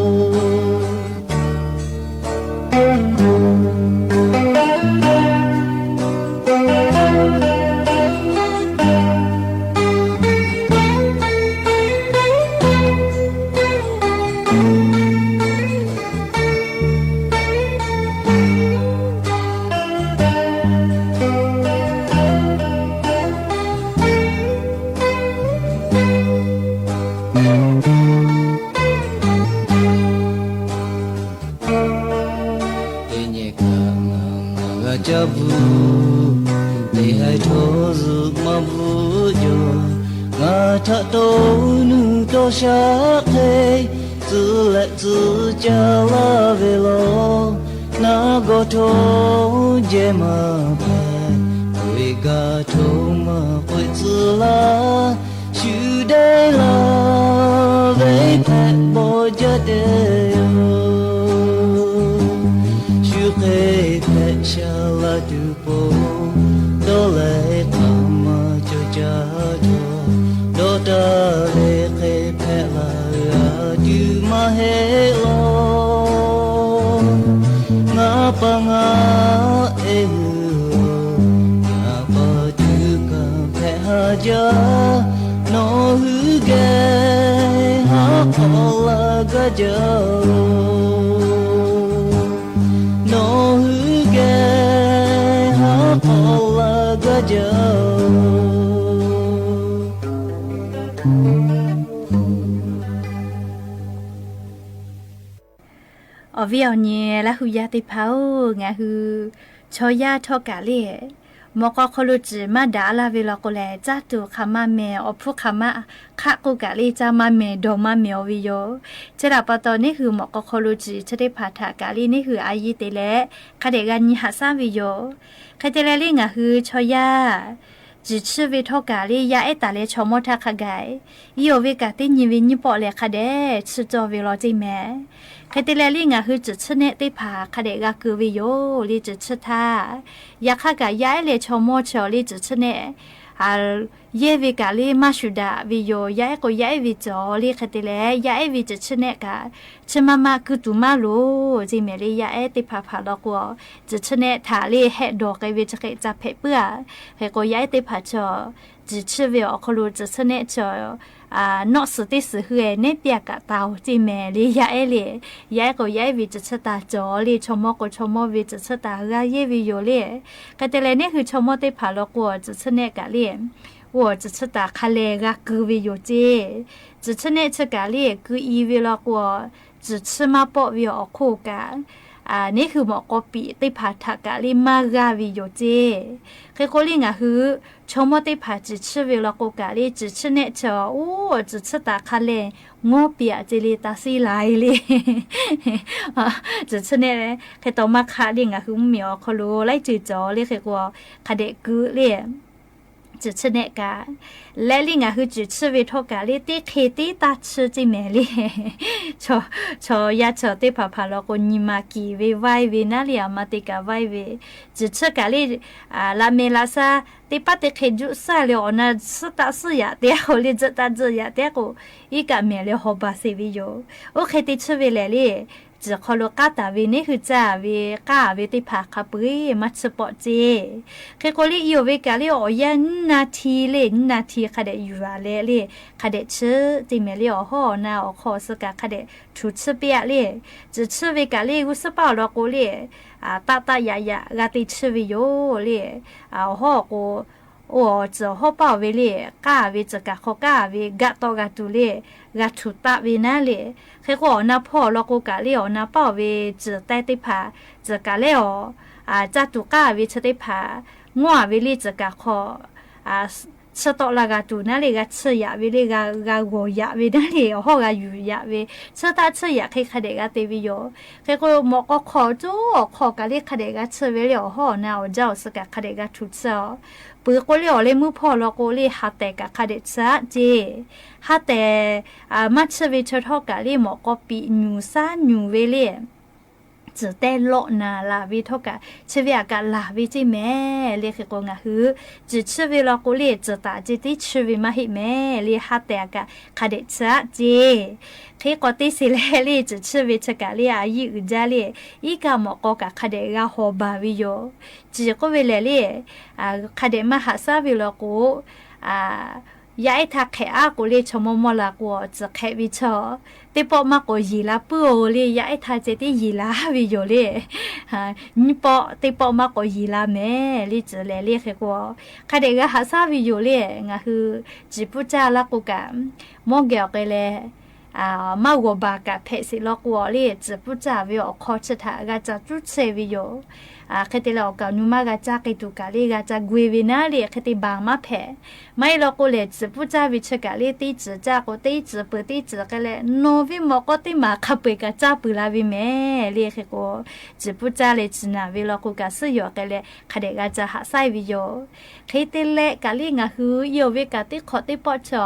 Teˇ nyi kaꞈ ngaˬ g'a caˇ bvuhꞈ, teˇ haiˬ htawˇ zuhꞈ maˇ bvuhꞈ jaw. Ngaˬ htaꞈ taw nuˇ taw shaˉ hk'e, tcuh leh tcuh caˇ laˇ ve law. Naˉ gawˇ htawˇ jehˇ maˇ hpehꞈ, k'oꞈ-e gaˬ htawˇ maˇ k'oꞈ-e tcuh laˇ. Shu dehˇ laˇ ve hpehꞈ bawˬ jaˇ te yoˬ. Shu hk'e hpehꞈ shaˍ la tuˬ pon, dawˇ leh hk'aˬ maˇ cawˬ caˇ cawˬ, dawˇ taˍ ve hk'e hpehꞈ la g'a tuˬ maˇ heˆ law. Ngaˬ pa ngaˬ e hui, ngaˬ pa tuꞈ hkanˍ hpehꞈ haˍ jaˇ, nawˬ hui geh haˉ k'awꞈ la gaˇ jaˇ-oˬ. Nawˬ hui geh haˉ k'awꞈ la gaˇ jaˇ-oˬ. Awˬ viˉ awˬ nyi Laˇ hu yaˇ teˇ hpaˍ-oˬ, ngaˬ hui chaw yaˇ htawˇ kaꞈ le, mawꞈ k'aw hk'aw lo ciˬ maˇ daꞈ laˇ ve law k'o lehˬ, caˇ tuˬ hk'aˬ maˇ mehˍ, awˬ hpfuhˇ hk'aˬ maˇ hk'aˆ k'oˆ kaꞈ le, caˇ maˇ mehˍ, dawˬ maˇ mehˍ-oˬ ve yoˬ. Chi htaꞈ pa taw, neˇ hui mawꞈ k'aw hk'aw lo ciˬ chi teˇ hpaˍ htaꞈ kaꞈ le, neˇ hui a yiˇ te leh hk'a dehꞈ g'a nyi haꞈ shaˉ ve yoˬ. Hk'e te leh le, ngaˬ hui chaw yaˇ ciˬ chiˇ ve htawˇ kaꞈ le, yaˇ ehˉ taˍ leh chaw mawˇ htaˇ hk'a gaˬ, yawˇ ve kaꞈ teˇ nyi ve nyiˇ pawˆ leh hk'a dehꞈ chiˇ cawˇ ve law ceˇ mehˍ. Hk'e te leh le, ngaˬ hui ciˬ chiˇ nehˆ teˇ hpaˍ hk'a dehꞈ g'a keu ve yoˬ le. Ciˬ chiˇ htaˇ, yaꞈ hk'aˇ kaꞈ yaˇ ehˉ leh chaw mawˇ chi awˬ le ciˬ chiˇ nehˆ yehˇ ve kaꞈ le maˇ shuˍ daꞈ ve yoˬ. Yaˇ ehˉ k'o yaˇ ehˉ ve cawˬ le hk'e te leh, yaˇ ehˉ ve ciˬ chiˇ nehˆ kaꞈ chi ma ma keu tuˬ maˇ loˍ ceˇ mehˍ le. Yaˇ ehˉ teˇ hpaˍ hpaˍ law k'o, ciˬ chiˇ nehˆ htaꞈ le heh dawˬ k'ai ve chi hk'e ca hpehꞈ puiˉ a. Hk'e k'o yaˇ ehˉ teˇ hpaˍ chaw ciˬ chiˇ ve awˬ hk'aw lo ciˬ chiˇ nehˆ chaw nawˆ suhˍ teˇ suhˍ hui e nehˉ piˇ a kaꞈ taˍ oˬ ceˇ mehˍ le. Yaˇ ehˉ le, yaˇ ehˉ k'o yaˇ ehˉ ve ciˬ chiˇ taˍ cawˬ le, chaw mawˇ k'o chaw mawˇ ve ciˬ chiˇ taˍ g'a yehˇ ve yoˬ le. Hk'e te leh neˇ hui chaw mawˇ teˇ hpaˍ law k'o, ciˬ chiˇ nehˆ kaꞈ le, oˇ ciˬ chiˇ taˍ hk'a lehˬ g'a keu ve yoˬ ceˇ. Ciˬ chiˇ nehˆ chi kaꞈ le keu i ve law k'o, ciˬ chiˇ maˇ pawˆ ve awˬ hk'oˆ kaꞈ, neˇ hui mawꞈ k'aw piˍ teˇ hpaˍ htaꞈ kaꞈ le maˇ g'aˇ ve yoˬ ceˇ. Hk'e k'o le ngaˬ hui chaw mawˇ teˇ hpaˍ ciˬ chiˇ ve law k'o kaꞈ le, ciˬ chiˇ nehˆ chi oˇ ciˬ chiˇ taˍ hk'a lehˬ ngawˇ piˇ aꞈ ceˇ le, taˇ siˉ la e le. Ciˬ chiˇ nehˆ hk'e taw maˇ hk'aˆ le ngaˬ hui mvuhˇ miˬ awˬ hk'aw lo laiˉ ceuˬ cawˬ le hk'e k'o, hk'a dehꞈ keu le ciˬ chiˇ nehˆ kaꞈ leh le ngaˬ hui ciˬ chiˇ ve htawˇ kaꞈ le teˇ hk'e teˇ taˇ chiˇ ceˇ mehˍ le. Chaw yaˇ chaw teˇ hpaˍ hpaˍ law k'o nyi ma kiˬ ve vaiˇ ve naˉ le aˬ ma te kaꞈ vaiˇ ve, ciˬ chiˇ kaꞈ le laꞈ mehˍ laꞈ sha teˇ paˉ teˇ hk'e juˆ saˇ le awˬ na suhˉ taˆ suhˉ yaꞈ teˇ k'o le, tzuhˆ taˆ tzuhˆ yaꞈ teˇ k'o, iˉ kaˆ mehˍ leh haw baˬ sheˍ ve yoˬ. Oˇ hk'e te chiˇ ve lehˬ le, ciˬ hk'aw lo k'aˉ taˍ ve neˇ hui caˇ ve k'aˉ ve teˇ hpaˍ hk'a peu-eˬ maˇ chiˇ pawˆ ceˇ. Hk'e k'o le i oˬ ve kaꞈ le awˬ yanˇ nyiˇ na hti le, nyiˇ na hti hk'a dehꞈ yuˬ a leh le, hk'a dehꞈ chiˇ ceˇ mehˍ le. Awˬ hawˉ awˬ na awˬ hk'aw suh kaꞈ hk'a dehꞈ htu chiˇ piˇ aꞈ le. Ciˬ chiˇ ve kaꞈ le g'uˇ suhˉ paˆ awˬ lawn k'o le, taˆ taˆ yaꞈ yaꞈ g'a te chiˇ ve yoˬ le. Awˬ hawˉ k'o, oˇ ciˬ awˬ hawˉ paˆ awˬ ve le, k'aˉ ve ciˬ kaˬ hk'aw k'aˉ ve gaˆ tawˆ g'a tuˬ le, g'a htu taˆ ve naˉ le. Hk'e k'o awˬ na hpawˇ awˬ lawn k'o kaꞈ le awˬ na paˆ awˬ ve ciˬ taiˇ teˇ hpaˍ, ciˬ kaˬ lehˬ awˬ caˇ tuˬ k'aˉ ve chi teˇ hpaˍ, ngawˇ a ve le ciˬ kaˬ hk'aw chiˇ tawˆ la g'a tuˬ naˉ le, g'a chiˇ yaꞈ ve le, g'a g'awˬ yaꞈ ve naˉ le, awˬ hawˉ g'a yuˬ yaꞈ ve, chiˇ taˆ chiˇ yaꞈ hk'e hk'a dehꞈ g'a te ve yoˬ. Hk'e k'o mawꞈ k'aw hk'aw coˇ awˬ hk'aw kaꞈ le hk'a dehꞈ g'a chiˇ ve le, awˬ hawˉ awˬ na awˬ jaˇ awˬ suh kaꞈ hk'a dehꞈ g'a htu chiˇ a. Peuˬ k'o le awˬ leh meuˇ hpawˇ law k'o le ha tehˬ kaꞈ hk'a dehꞈ chiˇ aꞈ ceˇ. Ha tehˬ maˇ chiˇ ve chaw htawˇ kaꞈ le mawꞈ k'aw piꞈ nyuˬ shaˉ nyuˬ ve le, ciˬ teh lawˆ naˍ laˬ ve htawˇ kaꞈ chi ve aꞈ kaꞈ laˬ ve ceˇ mehˍ le. Hk'e k'o ngaˬ hui ciˬ chiˇ ve law k'o le ciˬ taˍ ceˇ teˇ chiˇ ve maˇ heˆ mehˍ le, ha tehˬ aꞈ kaꞈ hk'a dehꞈ chiˇ aꞈ ceˇ. Hk'e k'o teˇ se leh le ciˬ chiˇ ve chi kaꞈ le a yiˇ uiˍ jaˇ le, iˉ kaˆ mawꞈ k'aw kaꞈ hk'a dehꞈ g'a hawˍ baˬ ve yoˬ. Ciˬ k'oˆ ve lehˬ le, hk'a dehꞈ maˇ haꞈ shaˉ ve law k'o, yaˇ ehˉ htaˇ hk'ehꞈ aˉ k'o le chaw mawˇ mawˇ la k'o ciˬ hk'ehꞈ ve chaw teˇ pawˆ maˇ k'awꞈ yeˬ la puiˉ oˬ le, yaˇ ehˉ htaˇ ceh teˇ yeˬ la ve yoˬ le. Nyiˇ pawˆ teˇ pawˆ maˇ k'awꞈ yeˬ la mehˍ le ciˬ lehˬ le. Hk'e k'o hk'a dehꞈ g'a haꞈ shaˉ ve yoˬ le. Ngaˬ hui ciˬ puiˉ caˇ laˇ k'o kaꞈ mawˇ geh awˬ k'ai leh maˇ g'awˬ baˬ kaꞈ hpehꞈ sheˍ law k'o le, ciˬ puiˉ caˇ ve awˬ hk'aw chi htaꞈ g'a ca cuˉ chehˇ ve yoˬ. Hk'e te leh awˬ kaˍ awˬ nu maˇ g'a caˇ k'ai tuˬ kaꞈ le g'a ca gu e ve naˉ le, hk'e te baˬ maˇ hpehꞈ. Maˇ heˆ law k'o lehˬ ciˬ puiˉ caˇ ve chi kaꞈ le teˇ ciˬ caˇ k'o teˇ ciˬ peuˬ teˇ ciˬ k'ai leh nawˬ ve mawꞈ k'aw teˇ maˬ hk'a peu-eˬ kaꞈ caˇ peuˬ la ve mehˍ le. Hk'e k'o ciˬ puiˉ caˇ leh ciˬ naˬ ve law k'o kaꞈ suhˉ yoˬ k'ai leh hk'a dehꞈ g'a ca haꞈ shaˉ ve yoˬ. Hk'e te leh kaꞈ le ngaˬ hui i oˬ ve kaꞈ teˇ hk'awꞈ teˇ pawˆ chi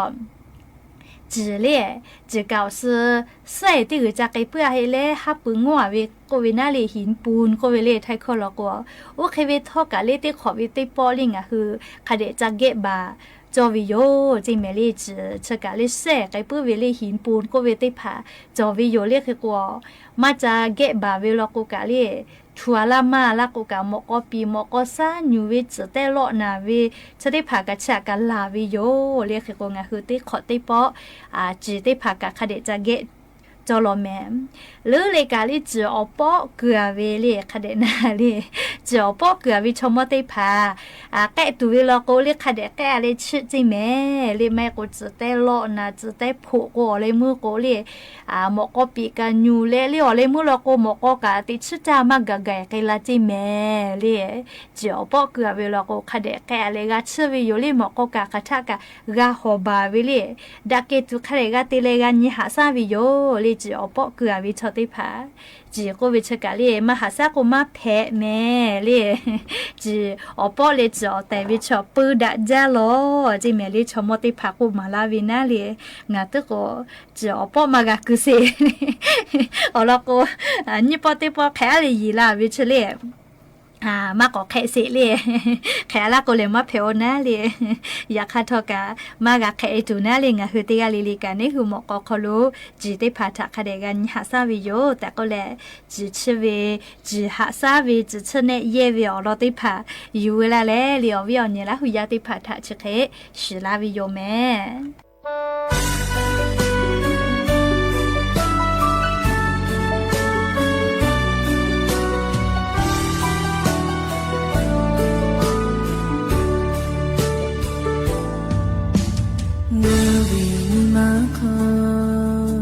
ciˬ le, ciˬ kaꞈ awˬ suh suhˉ eˬ teˇ g'uiˬ ca k'ai puiˉ a heˆ leh haˉ pui ngawˇ a ve k'oˆ ve naˉ le, หินปูน k'oˆ ve le htaiˇ hkawˇ law k'o, oˇ hk'e ve htawˇ kaꞈ le teˇ hk'awꞈ ve teˇ pawˆ le ngaˬ hui hk'a dehꞈ ca gehˆ baˬ cawˇ ve yoˬ ceˇ mehˍ le. Ciˬ chi kaꞈ le suhˉ eˬ k'ai puiˉ ve le หินปูน k'oˆ ve teˇ hpaˍ cawˬ ve yoˬ le. Hk'e k'o maˇ ca gehˆ baˬ ve law k'o kaꞈ le htu a laˇ maˇ laˇ k'o kaꞈ mawꞈ k'aw piˍ mawꞈ k'aw shaˉ nyuˬ ve ciˬ teh lawˆ naˍ ve chi teˇ hpaˍ kaꞈ chi aꞈ kaꞈ laˬ ve yoˬ le. Hk'e k'o ngaˬ hui teˇ hk'awꞈ teˇ pawˆ ciˬ teˇ hpaˍ kaꞈ hk'a dehꞈ ca gehˆ cawˇ law mehˍ. Leuˉ leh kaꞈ le ciˬ awˬ pawˆ keu a ve le hk'a dehꞈ na le, ciˬ awˬ pawˆ keu a ve chaw mawˇ teˇ hpaˍ k'ehˆ tuˬ ve law k'o le hk'a dehꞈ k'ehˆ a leh chiˇ ceˇ mehˍ le. Maˇ heˆ k'o ciˬ teh lawˆ naˍ ciˬ teh hpoꞈ k'o awˬ leh meuˇ k'o le mawꞈ k'aw piˍ kaꞈ nyuˬ leh le awˬ leh meuˇ law k'o mawꞈ k'aw kaꞈ teꞈ chiˇ caˇ maˇ gaˬ gaˬ k'ai la ceˇ mehˍ le. Ciˬ awˬ pawˆ keu a ve law k'o hk'a dehꞈ k'ehˆ a leh g'a chiˇ ve yoˬ le. Mawꞈ k'aw kaꞈ hk'aˬ htaˆ kaꞈ g'a hawˍ baˬ ve le. Daꞈ kehˬ tuˬ hk'a dehꞈ g'a te leh g'a nyi haꞈ shaˉ ve yoˬ le. Ciˬ awˬ pawˆ keu a ve chaw teˇ hpaˍ ciˬ k'oˆ ve chi kaꞈ le maˇ haꞈ shaˉ k'o maˇ hpehꞈ mehˍ le. Ciˬ awˬ pawˆ leh ciˬ awˬ tehˬ ve chaw peu daꞈ jaˇ lawˬ ceˇ mehˍ le. Chaw mawˇ teˇ hpaˍ k'oˆ maˍ laˇ ve naˉ le, ngaˬ tuˉ k'o ciˬ awˬ pawˆ maˇ g'a keu sheˍ. Awˬ lawn k'o nyiˇ pawˆ teˇ pawˆ hk'e aˉ le yeˬ la ve chi le maˇ k'awꞈ hk'ehꞈ sheˍ le. Hk'ehꞈ laˇ k'o lehˬ maˇ hpehꞈ-o naˉ le. Yaꞈ hk'aˇ htawˇ kaꞈ maˇ g'a hk'ehꞈ e tuˬ naˉ le. Ngaˬ hui teˇ g'aˇ le le kaꞈ neˇ hui mawꞈ k'aw hk'aw lo ciˬ teˇ hpaˍ htaꞈ hk'a dehꞈ g'a nyi haꞈ shaˉ ve yoˬ tehꞈ k'oˆ leh, ciˬ chiˇ ve, ciˬ haꞈ shaˉ ve, ciˬ chiˇ nehˆ yehˇ ve awˬ lawn teˇ hpaˍ yuˬ ve laˇ leh, le awˬ viˉ awˬ nyi laˇ hui yaˇ teˇ hpaˍ htaꞈ chi hk'e shiˍ laˇ ve yoˬ mehˍ. Ngaˬ ve nyi ma hk'aw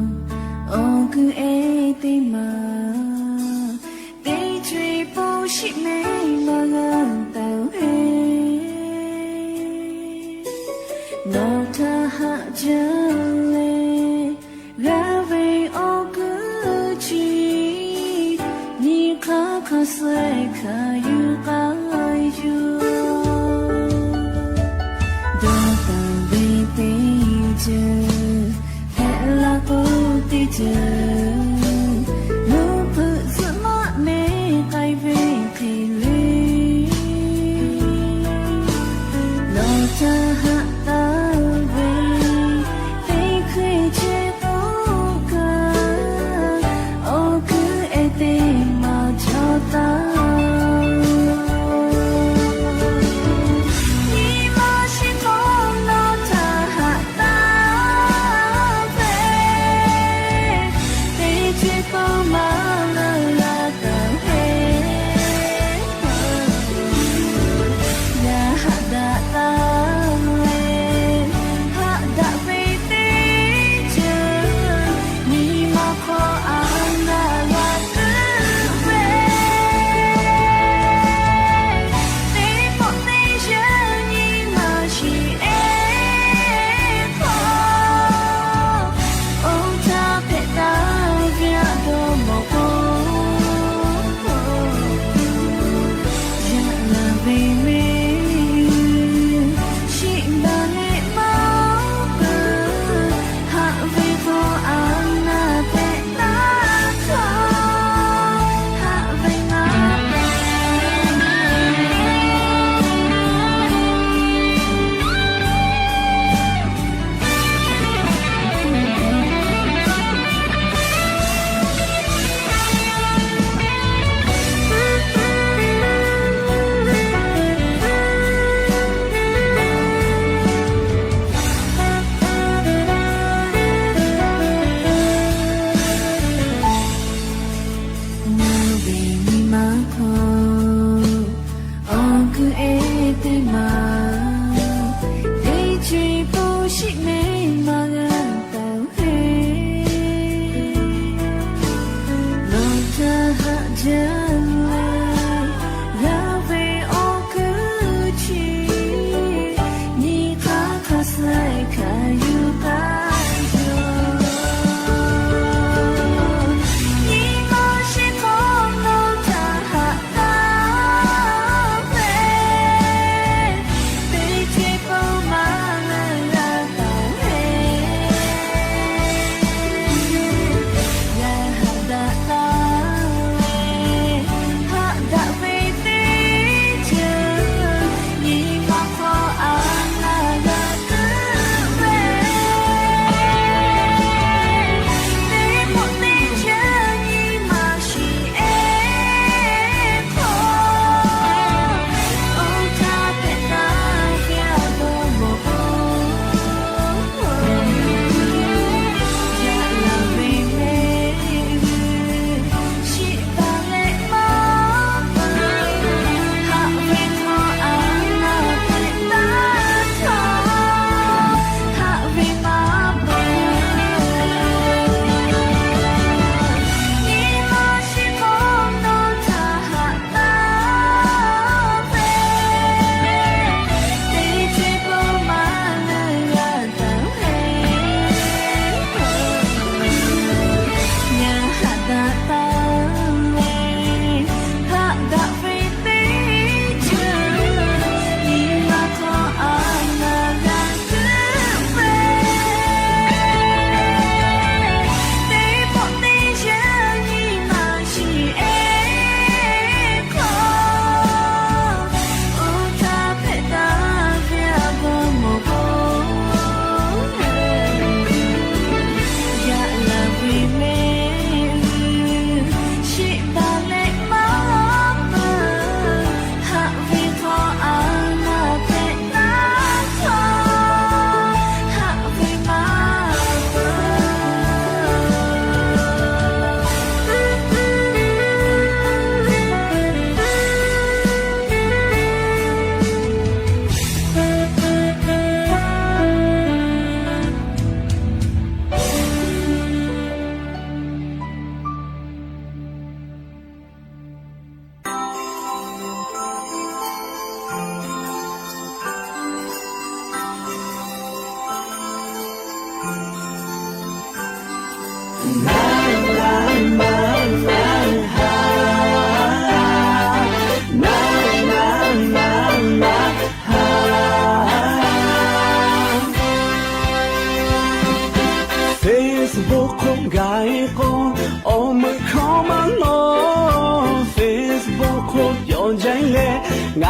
awˬ kuiˬ ehˉ teˇ maˬ, teˇ co e po shiˆ mehˍ maˇ g'a taˍ-oˬ heˆ. Nawˬ htaꞈ haꞈ jaˇ leh g'a ve awˬ kuiˬ chi, nyi hk'aˇ hk'a suh hkanˍ yuˬ k'ai yoˬ. Dawˇ taˍ ve teˇ ceuˬ hpehꞈ la k'o, teˇ ceuˬ nuˇ hpeuꞈ zuhˆ maˆ mehˍ k'ai ve hk'e le. Nawˬ htaꞈ haꞈ taˍ ve teˇ hkui chehˇ k'oˆ kaꞈ, awˬ kuiˬ ehˉ teˇ maˬ cawˬ taˍ. Nyi ma shiˍ hk'aw nawˬ htaꞈ haꞈ taˍ ve,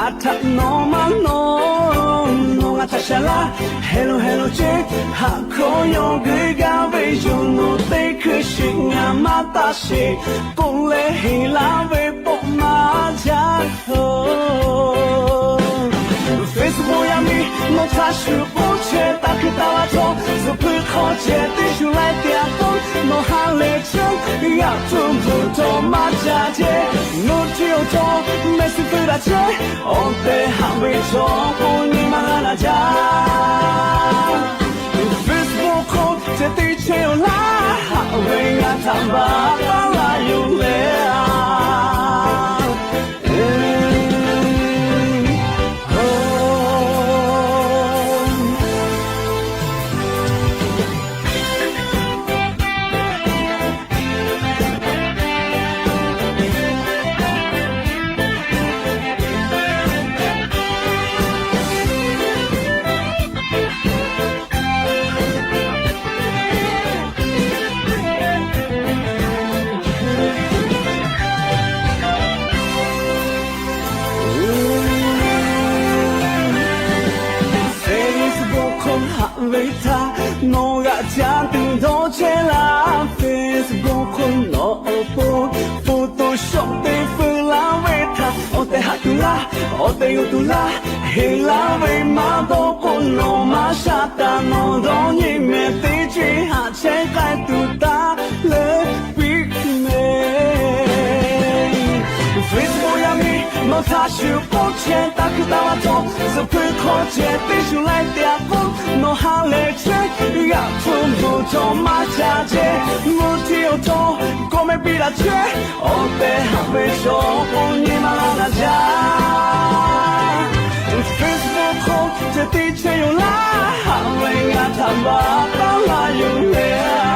Htaꞈ nawˬ maˇ nawˬ, nawˬ ngaˬ htaꞈ shaˍ laˇ. Heh lo heh lo ceh, haꞈ hkawˇ yawˇ geuꞈ gaˇ ve yoˬ. Nawˬ teˇ hkui shiˍ ngaˬ maˇ taˇ sheˍ k'oˆ leh heˍ laˇ ve pawˆ maˇ jaˇ. Facebook yaˇ miˇ nawˬ htaꞈ shuˍ k'oˆ chehˇ, taˇ hkui taˇ laˇ htawˇ, zuhꞈ hpui hk'aw ceh teˇ shuˍ laiˉ te a k'oˆ, nawˬ ha lehˬ chehˇ, g'aꞈ htuˇ bvuhꞈ htawˇ maˇ ca ceh. Nawˬ chi awˬ htawˇ mehˆ suhˍ hpui daꞈ chehˇ, awˬ tehˬ haꞈ ve chaw k'o nyi ma g'a na jaˇ. Facebook hk'aw ceh teˇ chehˇ awˬ laˇ, haꞈ ve g'a htaꞈ baˬ taˉ laˇ yoˬ leh a. Facebook hk'aw haꞈ ve htaꞈ nawˬ g'aꞈ ca tuˬ dawˇ chehˇ laˇ. Facebook hk'aw nawˬ awˬ pon Photoshop te feu laˇ ve htaꞈ awˬ tehˬ haꞈ tuˬ laˇ, awˬ tehˬ yonˍ tuˬ laˇ. Heˍ laˇ ve maˇ dawˇ k'o, nawˬ maˇ shaˍ taˍ, nawˬ dawˇ nyi mehˍ teˇ ceuˬ haꞈ chehˇ k'ai tuˬ taˇ leuˉ piˇ mehˍ. Facebook yaˇ miˇ nawˬ htaꞈ shuˍ k'oˆ chehˇ, taˇ hkui taˇ laˇ htawˇ, zuhꞈ hpui hk'aw ceh teˇ shuˍ laiˉ te a k'oˆ, nawˬ ha lehˬ chehˇ, g'aꞈ htuˇ bvuhꞈ htawˇ maˇ ca ceh. Mvuhˇ htiˇ awˬ htawˇ kawˆ mehˆ piˇ daꞈ chehˇ, awˬ tehˬ haꞈ ve chaw k'o nyi ma g'a na jaˇ. Facebook hk'aw ceh teˇ chehˇ yoˬ laˇ, haꞈ ve g'a htaꞈ baˬ taˉ laˇ yoˬ leh a.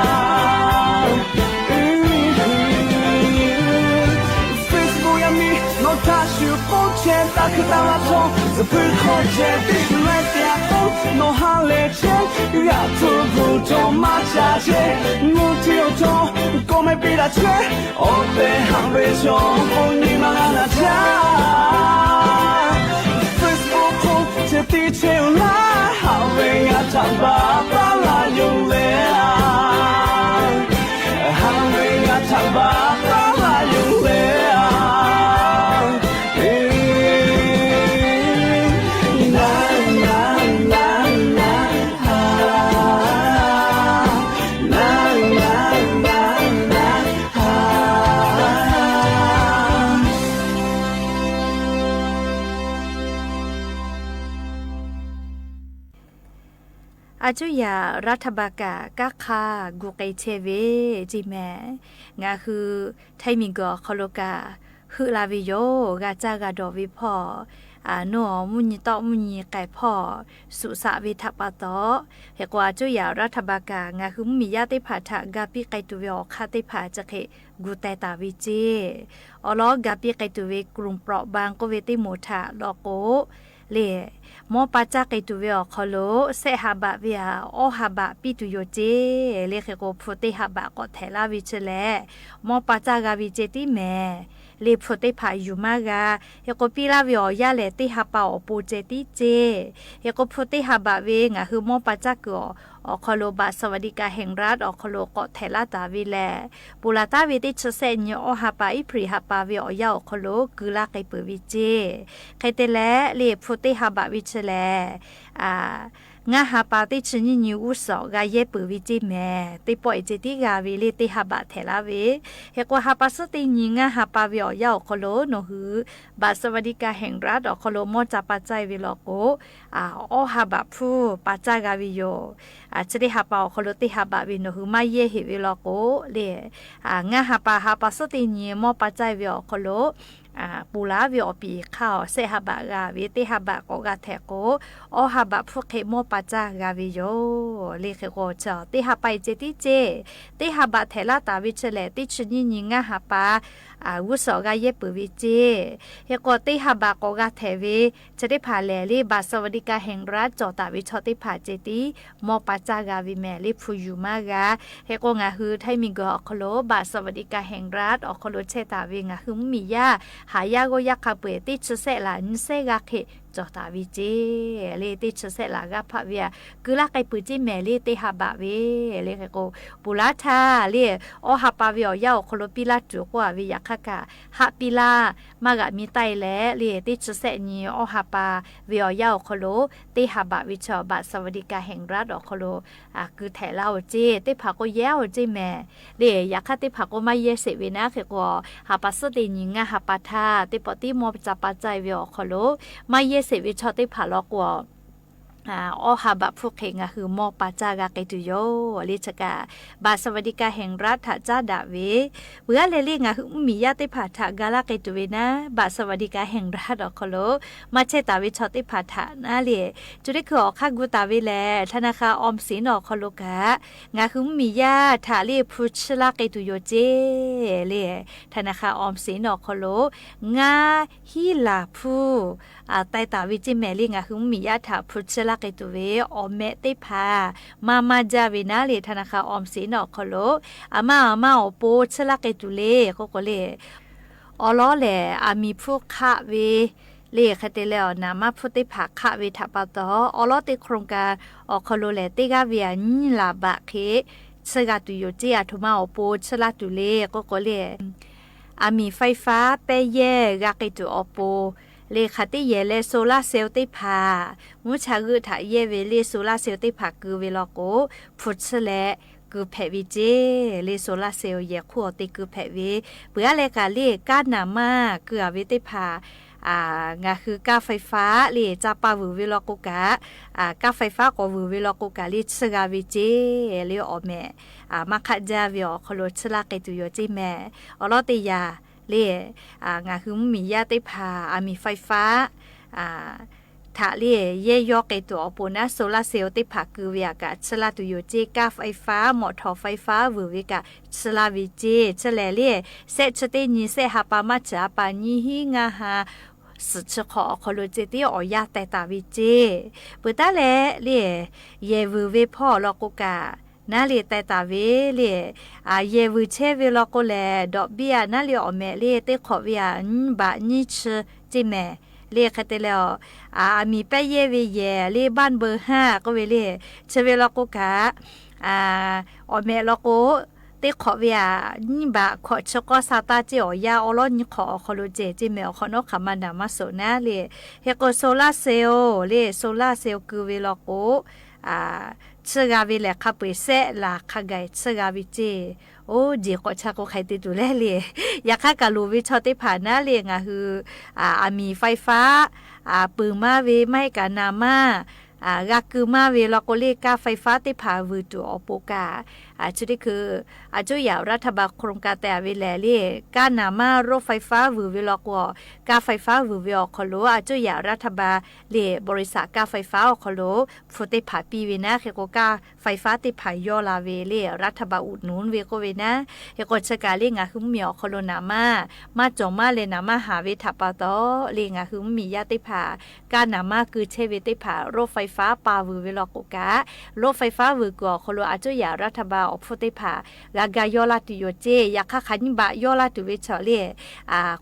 Facebook yaˇ miˇ nawˬ htaꞈ shuˍ k'oˆ chehˇ, taˇ hkui taˇ laˇ htawˇ, zuhꞈ hpui hk'aw ceh teˇ shuˍ laiˉ te a k'oˆ, nawˬ ha lehˬ chehˇ, g'aꞈ htuˇ bvuhꞈ htawˇ maˇ ca ceh. Mvuhˇ htiˇ awˬ htawˇ kawˆ mehˆ piˇ daꞈ chehˇ, awˬ tehˬ haꞈ ve chaw k'o nyi ma g'a na jaˇ. Facebook hk'aw ceh teˇ chehˇ yoˬ laˇ, haꞈ ve g'a htaꞈ baˬ taˉ laˇ yoˬ leh a. Haꞈ ve g'a htaꞈ baˬ taˉ laˇ yoˬ leh a. Naˍ naˍ naˍ naˍ ha, naˍ naˍ naˍ naˍ ha. A cuˇ yaꞈ รัฐบาล kaꞈ kanˉ hk'aˇ gu k'ai chehˇ ve ceˇ mehˍ. Ngaˬ hui Htaiˇ miˬguiˬ awˬ hk'aw lo kaꞈ heuˆ la ve yoˬ. G'a caˇ g'a dawˬ ve hpawˇ, a, nawˬ mvuhˇ nyi tawˆ mvuhˇ nyi k'ai hpawˇ suꞈ shaꞈ ve htaꞈ pa taw, hk'e k'o a cuˇ yaꞈ รัฐบาล kaꞈ ngaˬ hui mvuhˇmiˬ yaˇ teˇ hpaˍ htaꞈ ga piˇ k'ai tuˬ ve awˬ hk'aˇ teˇ hpaˍ chi hk'e gu teh taˍ ve ceˇ. Awˬ lawn ga piˇ k'ai tuˬ ve กลุ่มเปราะบาง k'oˆ ve teˇ moˍ htaꞈ law k'o, le, mawˇ pa caˇ k'ai tuˬ ve awˬ hk'aw lo shehˆ ha baꞈ ve a, awˇ ha baꞈ piˇ tuˬ yoˬ ceˇ. Le hk'e k'o hpu teˇ ha baꞈ k'awꞈ htehꞈ laˇ ve chi lehˬ, mawˇ pa caˇ g'a ve ceh tiˉ mehˍ. Le hpu teˇ hpaˍ yuˬ maˇ g'a. Hk'e k'o piˇ laˇ ve awˬ yanˇ lehˬ teˇ ha pa awˬ pon ceh tiˉ ceˇ. Hk'e k'o hpu teˇ ha baꞈ ve ngaˬ hui mawˇ pa caˇ kuiˬ awˬ, awˬ hk'aw lo บัตรสวัสดิการแห่งรัฐ awˬ hk'aw lo k'awꞈ htehꞈ laˇ taˍ ve lehˬ, ponˬ laˬ taˉ ve teˇ chi shehˆ nyi awˇ ha pa April ha pa ve awˬ yanˇ awˬ hk'aw lo keu laˇ k'ai peuˬ ve ceˇ. Hk'e te leh le hpu teˇ ha baꞈ ve chi lehˬ, ngaˇ ha pa teˇ chi nyiˇ nyi g'uˇ suhˍ g'a yehˇ peuˬ ve ceˇ mehˍ. Teˇ pawˆ e ceh tiˉ g'a ve le teˇ ha baꞈ htehꞈ laˇ ve. Hk'e k'o ha pa suhˉ teˇ nyi ngaˇ ha pa ve awˬ yanˇ awˬ hk'aw lo nawˬ hui บัตรสวัสดิการแห่งรัฐ awˬ hk'aw lo mawˇ ca pa caˇ e ve law k'o, awˇ ha baꞈ hpu pa caˇ g'a ve yoˬ. Chi teˇ ha pa awˬ hk'aw lo teˇ ha baꞈ ve nawˬ hui maˇ yehˇ heꞈ ve law k'o le, ngaˇ ha pa ha pa suhˉ teˇ nyi mawˇ pa caˇ e ve awˬ hk'aw lo ponˬ laˬ ve awˬ piˍ hk'aˇ awˬ shehˆ ha baꞈ g'a ve teˇ ha baꞈ k'awꞈ g'a htehꞈ k'o, awˇ ha baꞈ hpu hk'e mawˇ pa caˇ g'a ve yoˬ. Le hk'e k'o chi teˇ ha pa e ceh tiˉ ceˇ. Teˇ ha baꞈ htehꞈ laˇ taˍ ve chi lehˬ teˇ chi nyiˇ nyi ngaˇ ha pa g'uˇ suhˍ g'a yehˇ peuˬ ve ceˇ. Hk'e k'o teˇ ha baꞈ k'awꞈ g'a htehꞈ ve chi teˇ hpaˍ lehˬ le บัตรสวัสดิการแห่งรัฐ cawˬ taˍ ve chaw teˇ hpaˍ ceh tiˉ mawˇ pa caˇ g'a ve mehˍ le hpu yuˬ maˇ g'a. Hk'e k'o ngaˬ hui Htaiˇ miˬguiˬ awˬ hk'aw lo บัตรสวัสดิการแห่งรัฐ awˬ hk'aw lo chehˇ taˍ ve ngaˬ hui mvuhˇmiˬ yaˇ haˍ yaˇ g'awˇ yaˇ hk'a peu-eˬ teˇ chi sehˆ laꞈ nyiˇ sehˆ g'aˇ hk'e cawˬ taˍ ve ceˇ le. Teˇ chi sehˆ laꞈ g'aˇ hpaˆ ve aꞈ keu laˇ k'ai peuˬ ceˇ mehˍ le teˇ ha baꞈ ve le. Hk'e k'o ponˬ laˇ htaˇ le awˇ ha pa ve awˬ yanˇ awˬ hk'aw lo piˇ laˇ tuˬ k'oˆ a ve yaꞈ hk'aˇ kaꞈ haˆ piˇ laˇ maˇ g'aꞈ mi taˆ e leh le teˇ chi sehˆ nyi awˇ ha pa ve awˬ yanˇ awˬ hk'aw lo teˇ ha baꞈ ve chaw บัตรสวัสดิการแห่งรัฐ awˬ hk'aw lo keu htehꞈ laˇ oˬ ceˇ. Teˇ hpaˍ k'o yehˇ oˬ ceˇ mehˍ le. Yaꞈ hk'aˇ teˇ hpaˍ k'o maˇ yehˇ sheˍ ve naˉ hk'e k'o, ha pa suhˉ teˇ nyi ngaˇ ha pa htaˇ teˇ pawˆ tiˉ mawˇ ca pa caˇ ve awˬ hk'aw lo maˇ yehˇ sheˍ ve chaw teˇ hpaˍ law k'o, awˇ ha baꞈ hpfuhˇ hk'e ngaˬ hui mawˇ pa caˇ g'a k'ai tuˬ yoˬ le. Chi kaꞈ บัตรสวัสดิการแห่งรัฐ htaꞈ caˉ daꞈ ve peuˬ aˉ leh le ngaˬ hui mvuhˇmiˬ yaˇ teˇ hpaˍ htaꞈ ga laˇ k'ai tuˬ ve naˉ บัตรสวัสดิการแห่งรัฐ awˬ hk'aw lo maˇ chehˇ taˍ ve chaw teˇ hpaˍ htaꞈ naˉ le, co teˇ hkui awˬ hk'aˇ gu taˍ ve lehˬ ธนาคารออมสิน awˬ hk'aw lo kaꞈ ngaˬ hui mvuhˇmiˬ yaˇ htaꞈ le hpu chiˇ laˇ k'ai tuˬ yoˬ ceˇ le. ธนาคารออมสิน awˬ hk'aw lo ngaˇ hiˉ laˬ hpu taiˍ taˍ ve ceˇ mehˍ le. Ngaˬ hui mvuhˇmiˬ yaˇ htaꞈ hpu chiˇ laˇ k'ai tuˬ ve awˬ meh teˇ hpaˍ maˇ maˇ jaˇ ve naˉ le ธนาคารออมสิน awˬ hk'aw lo aˬ ma aˬ ma awˬ pon chiˇ laˇ k'ai tuˬ le k'oˆ k'o le, awˬ lawˉ lehˬ aˬ miˍ hpfuhˇ hk'aˆ ve le hk'e te leh awˬ naˍ maˇ hpfuhˇ teˇ hpaˍ hk'aˆ ve htaꞈ pa taw, awˬ lawˉ teˇ โครงการ awˬ hk'aw lo lehˬ teˇ g'aˇ ve aꞈ nyiˇ laˬ baꞈ hk'e chiˇ g'a tuˬ yoˬ ceˇ. Aˬ htoꞈ ma awˬ pon chiˇ laˇ tuˬ le k'oˆ k'o le, aˬ miˍ ไฟฟ้า pehˇ yehˇ g'a k'ai tuˬ awˬ pon le hk'aˬ teˇ yehˬ leh โซลาร์เซลล์ teˇ hpaˍ mvuhˇ cha g'euˆ htaꞈ yehˇ ve le โซลาร์เซลล์ teˇ hpaˍ keu ve law k'o, hpu chiˇ leh keu hpehꞈ ve ceˇ le. โซลาร์เซลล์ yehˬ hk'oˆ awˬ te keu hpehꞈ ve peuˬ aˉ leh kaꞈ le kaˇ naˍ maˇ keu a ve teˇ hpaˍ ngaˬ hui ค่าไฟฟ้า le ca pa vuiˬ ve law k'o kaꞈ, ค่าไฟฟ้า k'awꞈ vuiˬ ve law k'o kaꞈ le chiˇ g'a ve ceˇ le. Awˬ meh maˇ hk'aˆ jaˇ ve awˬ hk'aw lo chiˇ laˇ k'ai tuˬ yoˬ ceˇ mehˍ. Awˬ lawˉ teˇ yanˇ le ngaˬ hui mvuhˇmiˬ yaˇ teˇ hpaˍ aˬ miˍ ไฟฟ้า htaꞈ le yehˇ yawˇ k'ai tuˬ awˬ pon naˉ โซลาร์เซลล์ teˇ hpaˍ keu ve aꞈ kaꞈ chiˇ laˇ tuˬ yoˬ ceˇ. ค่าไฟฟ้า mawꞈ htawˍ ไฟฟ้า vuiˬ ve kaꞈ chiˇ laˇ ve ceˇ. Chi lehˬ le sehˆ chi teˇ nyi sehˆ ha pa maˇ chi ha pa nyiˇ hinˉ ngaˇ ha suhˍ chi hk'awꞈ awˬ hk'aw lo ceh tiˉ awˬ yanˇ taiˍ taˍ ve ceˇ. Peuˬ taˉ leh le yehˬ vuiˬ ve hpawˇ awˬ lawn k'o kaꞈ naˉ le taiˍ taˍ ve le, yehˬ vuiˬ chehˇ ve law k'o lehˬ ดอกเบี้ย naˉ le awˬ meh le teˇ hk'awꞈ ve aꞈ nyiˇ baꞈ nyiˇ chi ceˇ mehˍ. Le hk'e te leh aˬ miˍ pehˇ yehˇ ve yehˬ le บ้านเบอร์ห้า k'oˆ ve le, chi ve law k'o kaꞈ awˬ meh law k'o teˇ hk'awꞈ ve aꞈ nyiˇ baꞈ hkawꞈ chi k'awˇ sa taˇ ceˇ. Awˬ yanˇ awˬ lawˉ nyi hk'awꞈ awˬ hk'aw lo ceh ceˇ mehˍ. Awˬ hk'awꞈ nawˉ hk'aˬ ma naˍ maˇ soˍ naˉ le. Hk'e k'o โซลาร์เซลล์ le โซลาร์เซลล์ keu ve law k'o, chiˇ g'a ve lehˬ hk'a peu-eˬ sehˆ laˬ hk'a gaˬ chiˇ g'a ve ceˇ. Oˇ jeˬ k'awꞈ cha k'o hk'aˬ hk'e te tuˬ le le. Yaꞈ hk'aˇ kaꞈ loˍ ve chaw teˇ hpaˍ naˉ le ngaˬ hui aˬ miˍ ไฟฟ้า peuˬ maˇ ve maˇ heˆ kaꞈ naˍ maˇ g'a keu maˇ ve law k'o le ค่าไฟฟ้า teˇ hpaˍ vuiˬ tuˬ awˬ pon kaꞈ, chi teˇ hkui aˬ coˇ yaꞈ รัฐบาล โครงการ teh a ve lehˬ le kaˇ naˍ maˇ รถไฟฟ้า vuiˬ ve law k'o, ค่าไฟฟ้า vuiˬ ve awˬ hk'aw lo aˬ coˇ yaꞈ รัฐบาล le บริษัท ค่าไฟฟ้า awˬ hk'aw lo hpu teˇ hpaˍ piˇ ve naˉ hk'e k'o ค่าไฟฟ้า teˇ hpaˍ yawˇ la ve le รัฐบาล อุดหนุน ve k'oˆ ve naˉ. Hk'e k'o chi kaꞈ le ngaˬ hui mvuhˇmiˬ awˬ hk'aw lo naˍ maˇ maˇ cawˬ maˇ leh naˍ maˇ haˍ ve htaꞈ pa taw le ngaˬ hui mvuhˇmiˬ yaˇ teˇ hpaˍ kaˇ naˍ maˇ keu chehˇ ve teˇ hpaˍ รถไฟฟ้า pa vuiˬ ve law k'o kaꞈ, รถไฟฟ้า vuiˬ kuiˬ awˬ hk'aw lo aˬ coˇ yaꞈ รัฐบาล awˬ hpfuhˇ teˇ hpaˍ g'a ga yawˇ laˇ tuˬ yoˬ ceˇ. Yaꞈ hk'aˇ hk'aˬ nyiˇ baꞈ yawˇ laˇ tuˬ ve chaw le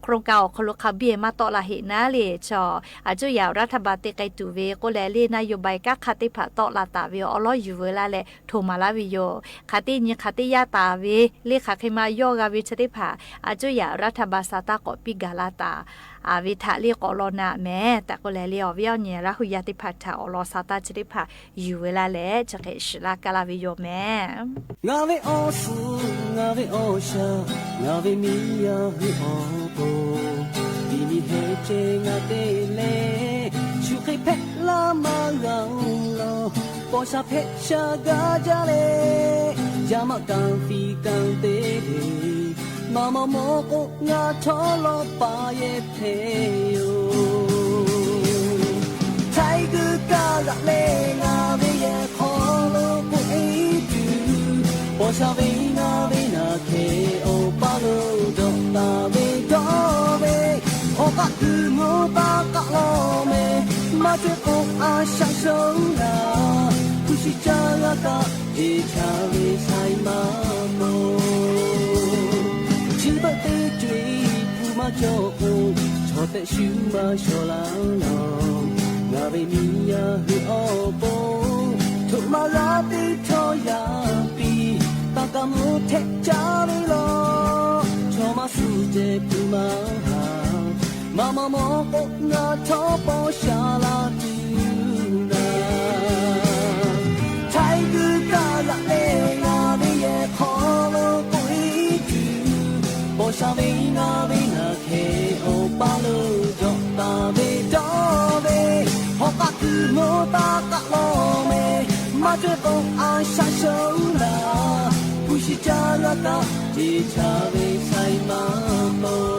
โครงการ awˬ hk'aw lo hk'a biˇ maˇ tawˆ la heˆ naˉ le chaw aˬ coˇ yaꞈ รัฐบาล te k'ai tuˬ ve k'oˆ leh le นโยบาย kanˉ hk'aˇ teˇ hpaˍ tawˆ la taˍ ve awˬ lawˉ yuˬ veu laˇ leh htoꞈ maˍ laˇ ve yoˬ. Hk'aˬ teˇ nyi hk'aˬ teˇ yanˇ taˍ ve le hk'aˬ hk'e ma yawˇ g'a ve chi teˇ hpaˍ aˬ coˇ yaꞈ รัฐบาล sa taˇ k'awꞈ piˇ gaˬ la taˍ ve htaꞈ le k'awꞈ law na mehˍ tehꞈ k'oˆ leh le awˬ viˉ awˬ nyi Laˇ hu yaˇ teˇ hpaˍ htaꞈ awˬ lawn sa taˇ chi teˇ hpaˍ yuˬ veu laˇ leh chi hk'e shiˍ laˇ kaˇ laˇ ve yoˬ mehˍ. Ngaˬ ve awˬ suhˍ, ngaˬ ve awˬ shaˍ, ngaˬ ve miˇ yaˇ hui awˬ pon, tiꞈ miˬ heh ceh ngaˬ te leh, shu hk'e hpehꞈ laˇ maˇ g'a-oˬ law, paw sha hpehꞈ sha gaˇ jaˇ leh, yaˇ maˆ kanˍ fiˍ kanˍ te ve, maˇ maw maw k'o ngaˬ htawˇ lawˇ pa yehˇ hpehꞈ yoˬ. Htaiˇ guiˇ kaˇ g'aꞈ leh ngaˬ ve yehˬ hk'aw lo k'oˆ e tuˬ, paw sha ve ngaˬ ve naˬ hkeh awˬ paˇ lo dawꞈ taˍ ve Kuiˬ mvuh taˇ kaˆ lawˬ meh, maˇ cehˇ k'o a shaꞈ shonˉ laˬ. Hpu shi caˇ g'a kaꞈ, teˇ chaˇ ve shaiˍ maˇ mawˬ. Chi beuꞈ teˇ co-e hpu maˇ cawˬ k'o, chaw tehꞈ shu maˇ shawˍ laˇ lawˬ. Ngaˬ ve miˬ yaˇ hui awˬ pon, htoꞈ ma g'a teˇ htawˇ yaꞈ piˇ, taˇ kaˇ mvuh hteˆ caˇ ve lawˬ. Chaw maˇ suh ceh hpu maˇ haˍ, maˇ maw mawˬ k'o ngaˬ htawˇ paw sha laˇ tuˬ naˍ. Htaiˍ g'uiˬ kaˇ g'aꞈ leh ngaˬ ve yehˬ hk'aw lo k'oꞈ e tuˬ, paw sha ve ngaˬ ve naˬ hkeh awˬ paˇ lo jawꞈ taˍ ve dawˇ ve, hawˉ k'aˆ kuiˬ mvuh taˇ kaˆ lawˬ meh, maˇ cehˇ k'o a shaꞈ shonˉ laˬ. Hpu shi caˇ g'a kaꞈ, teˇ chaˇ ve shaiˍ maˇ mawˬ.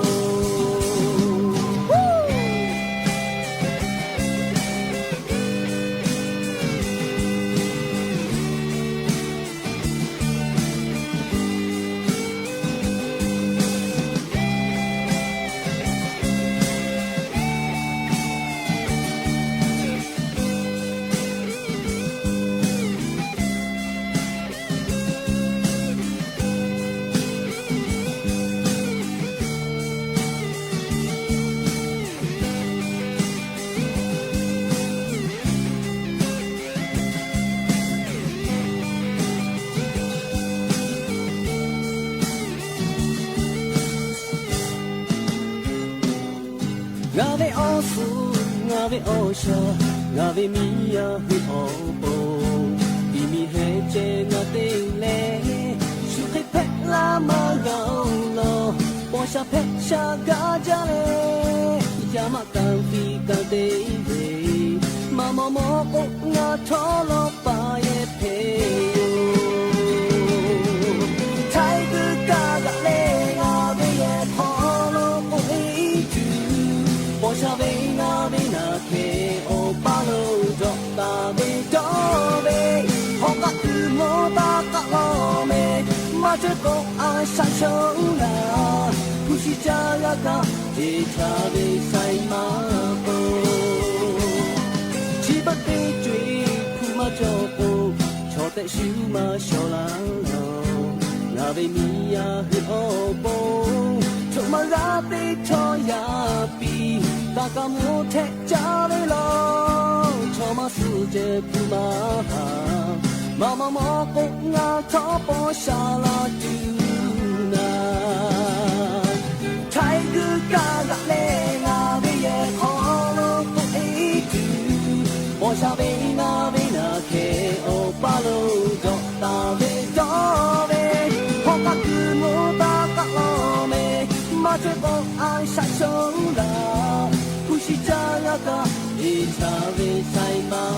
Ngaˬ ve awˬ suhˍ, ngaˬ ve awˬ shaˍ, ngaˬ ve miˬ yaˇ hui awˬ pon, tiꞈ miˬ heh ceh ngaˬ te leh, shu hk'e hpehꞈ laˇ maˇ g'a-oˬ lawˬ. Paw sha hpehꞈ sha gaˇ jaˇ leh, yaˇ maˆ kaˍ piˇ kaꞈ te ve, maˇ maw mawˬ k'o ngaˬ htawˇ lawˇ paˍ yehˬ hpehꞈ yoˬ. Htaiˍ g'uiˬ kaˇ g'aꞈ leh ngaˬ ve yehˬ hk'aw lo k'oꞈ e tuˬ, paw sha ve ngaˬ ve naˬ hkeh awˬ paˇ lo jawꞈ taˍ ve dawˇ ve, hawˉ k'aˆ kuiˬ mvuh taˇ kaˆ lawˬ meh, maˇ cehˇ k'o a shaꞈ shonˉ laˬ. Hpu shi caˇ g'a kaꞈ, teˇ chaˇ ve shaiˍ maˇ mawˬ. Chi beuꞈ teˇ co-e hpu maˇ cawˬ k'o, chaw tehꞈ shu maˇ shawˍ laˇ lawˬ. Ngaˬ ve miˬ yaˇ hui awˬ pon, htoꞈ ma g'a teˇ htawˇ yaꞈ piˇ, taˇ kaˇ mvuh hteˆ caˇ ve lawˬ. Chaw maˇ suh ceh hpu maˇ haˍ, maˇ maw mawˬ k'o ngaˬ htawˇ paw sha laˇ tuˬ naˍ. Htaiˍ g'uiˬ kaˇ g'aꞈ leh ngaˬ ve yehˬ hk'aw lo k'oꞈ e tuˬ, paw sha ve ngaˬ ve naˬ hkeh awˬ paˇ lo jawꞈ taˍ ve dawˇ ve, hawˉ k'aˆ kuiˬ mvuh taˇ kaˆ lawˬ meh, maˇ cehˇ k'o a shaꞈ shonˉ laˬ. Hpu shi caˇ g'a kaꞈ, teˇ chaˇ ve shaiˍ maˇ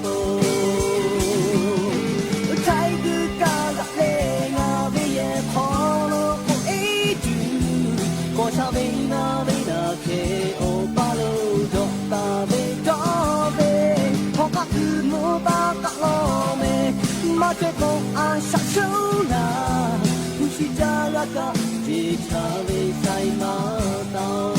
mawˬ. Htaiˍ g'uiˬ kaˇ g'aꞈ leh ngaˬ ve yehˬ hk'aw lo k'oꞈ e tuˬ, paw sha ve ngaˬ ve naˬ hkeh awˬ paˇ lo jawꞈ taˍ ve dawˇ ve, hawˉ k'aˆ kuiˬ mvuh taˇ kaˆ lawˬ meh, maˇ cehˇ k'o a shaꞈ shonˉ laˬ. Hpu shi caˇ g'a kaꞈ, teˇ chaˇ ve shaiˍ maˇ taˍ-oˬ.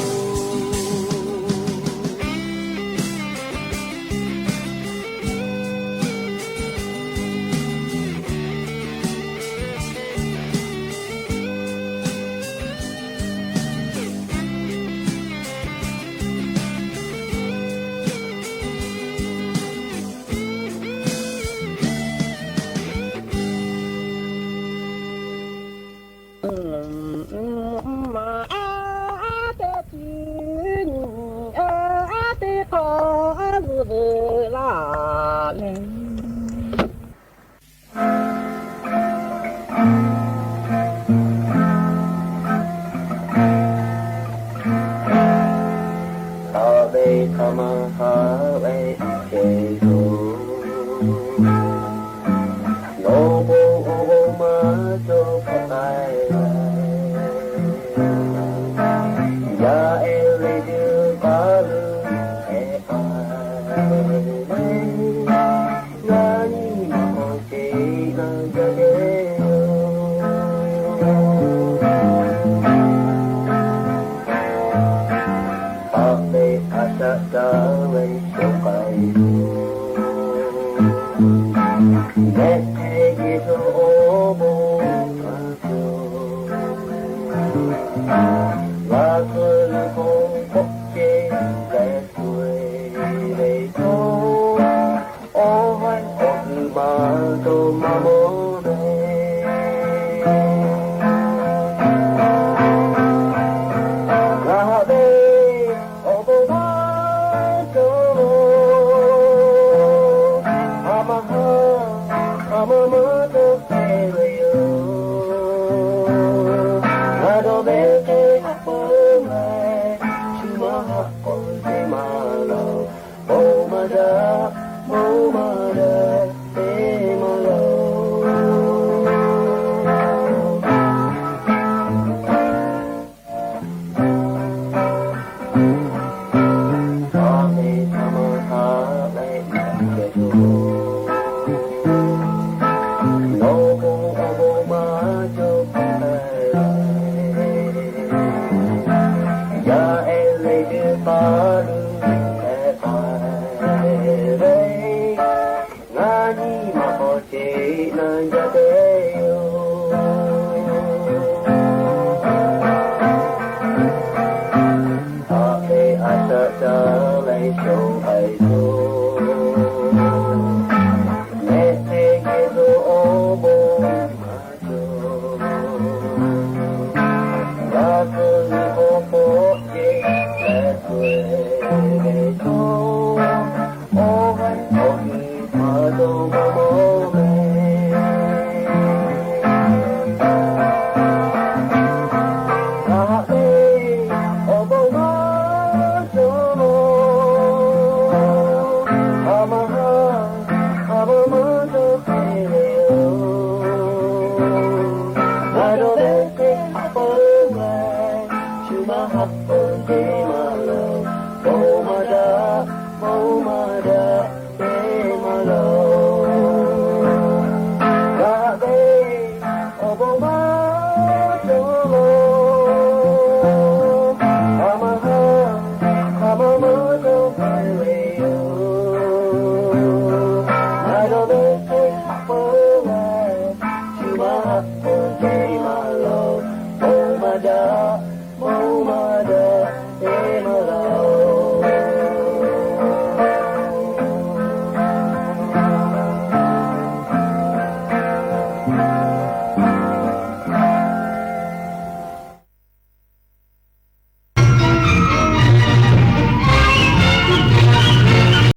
Mehˆ hpehˇ Yeˍsuˆ awˬ bon maˇ cawˬ. Laˇ suh leh k'awꞈ k'awꞈ ceh leh suh ve cawˬ. Awˬ haiˉ awˬ kuiˬ maˇ cawˬ maˇ mawˬ meh. Ngaˬ haꞈ ve awˬ bon maˇ cawˬ. Haˍ maˇ haˍ, haˍ maˇ maˇ cawˬ hpehꞈ ve yoˬ. Ngaˬ dawˇ ve hk'e haꞈ peuˬ leh, shu maˇ haꞈ k'awꞈ te maˇ lawˬ. Bon maˇ daꞈ, bon maˇ daꞈ, te maˇ lawˬ. Hk'aˬ ve htaꞈ maˇ htaꞈ leh geh tuˬ, nawˬ k'o awˬ bon maˇ cawˬ hpehꞈ leh, yaˇ ehˉ leh teˇ hpaˍ lo hpehꞈ taˍ ve, ngaˬ nyi ma k'awꞈ ce naˇ jaˇ te yoˬ. Haꞈ ve a shaꞈ ca leh shonˍ k'ai tuˬ, mehˆ hpehˇ Yeˍsuˆ awˬ bon maˇ cawˬ. Laˇ suh leh k'awꞈ k'awꞈ ceh leh suh ve cawˬ. Awˬ haiˉ awˬ kuiˬ maˇ cawˬ maˇ mawˬ meh. Ngaˬ haꞈ ve awˬ bon maˇ cawˬ. Haˍ maˇ haˍ, haˍ maˇ maˇ cawˬ hpehꞈ ve yoˬ. Ngaˬ dawˇ ve hk'e haꞈ peuˬ leh, shu maˇ haꞈ k'awꞈ te maˇ lawˬ. Bon maˇ daꞈ, bon maˇ daꞈ, te maˇ lawˬ. Ngaˬ haꞈ ve awˬ bon maˇ cawˬ. Haˍ maˇ haˍ, haˍ maˇ maˇ cawˬ hpehꞈ ve yoˬ. Ngaˬ dawˇ ve hk'e haꞈ peuˬ leh, shu maˇ haꞈ k'awꞈ te maˇ lawˬ. Bon maˇ daꞈ,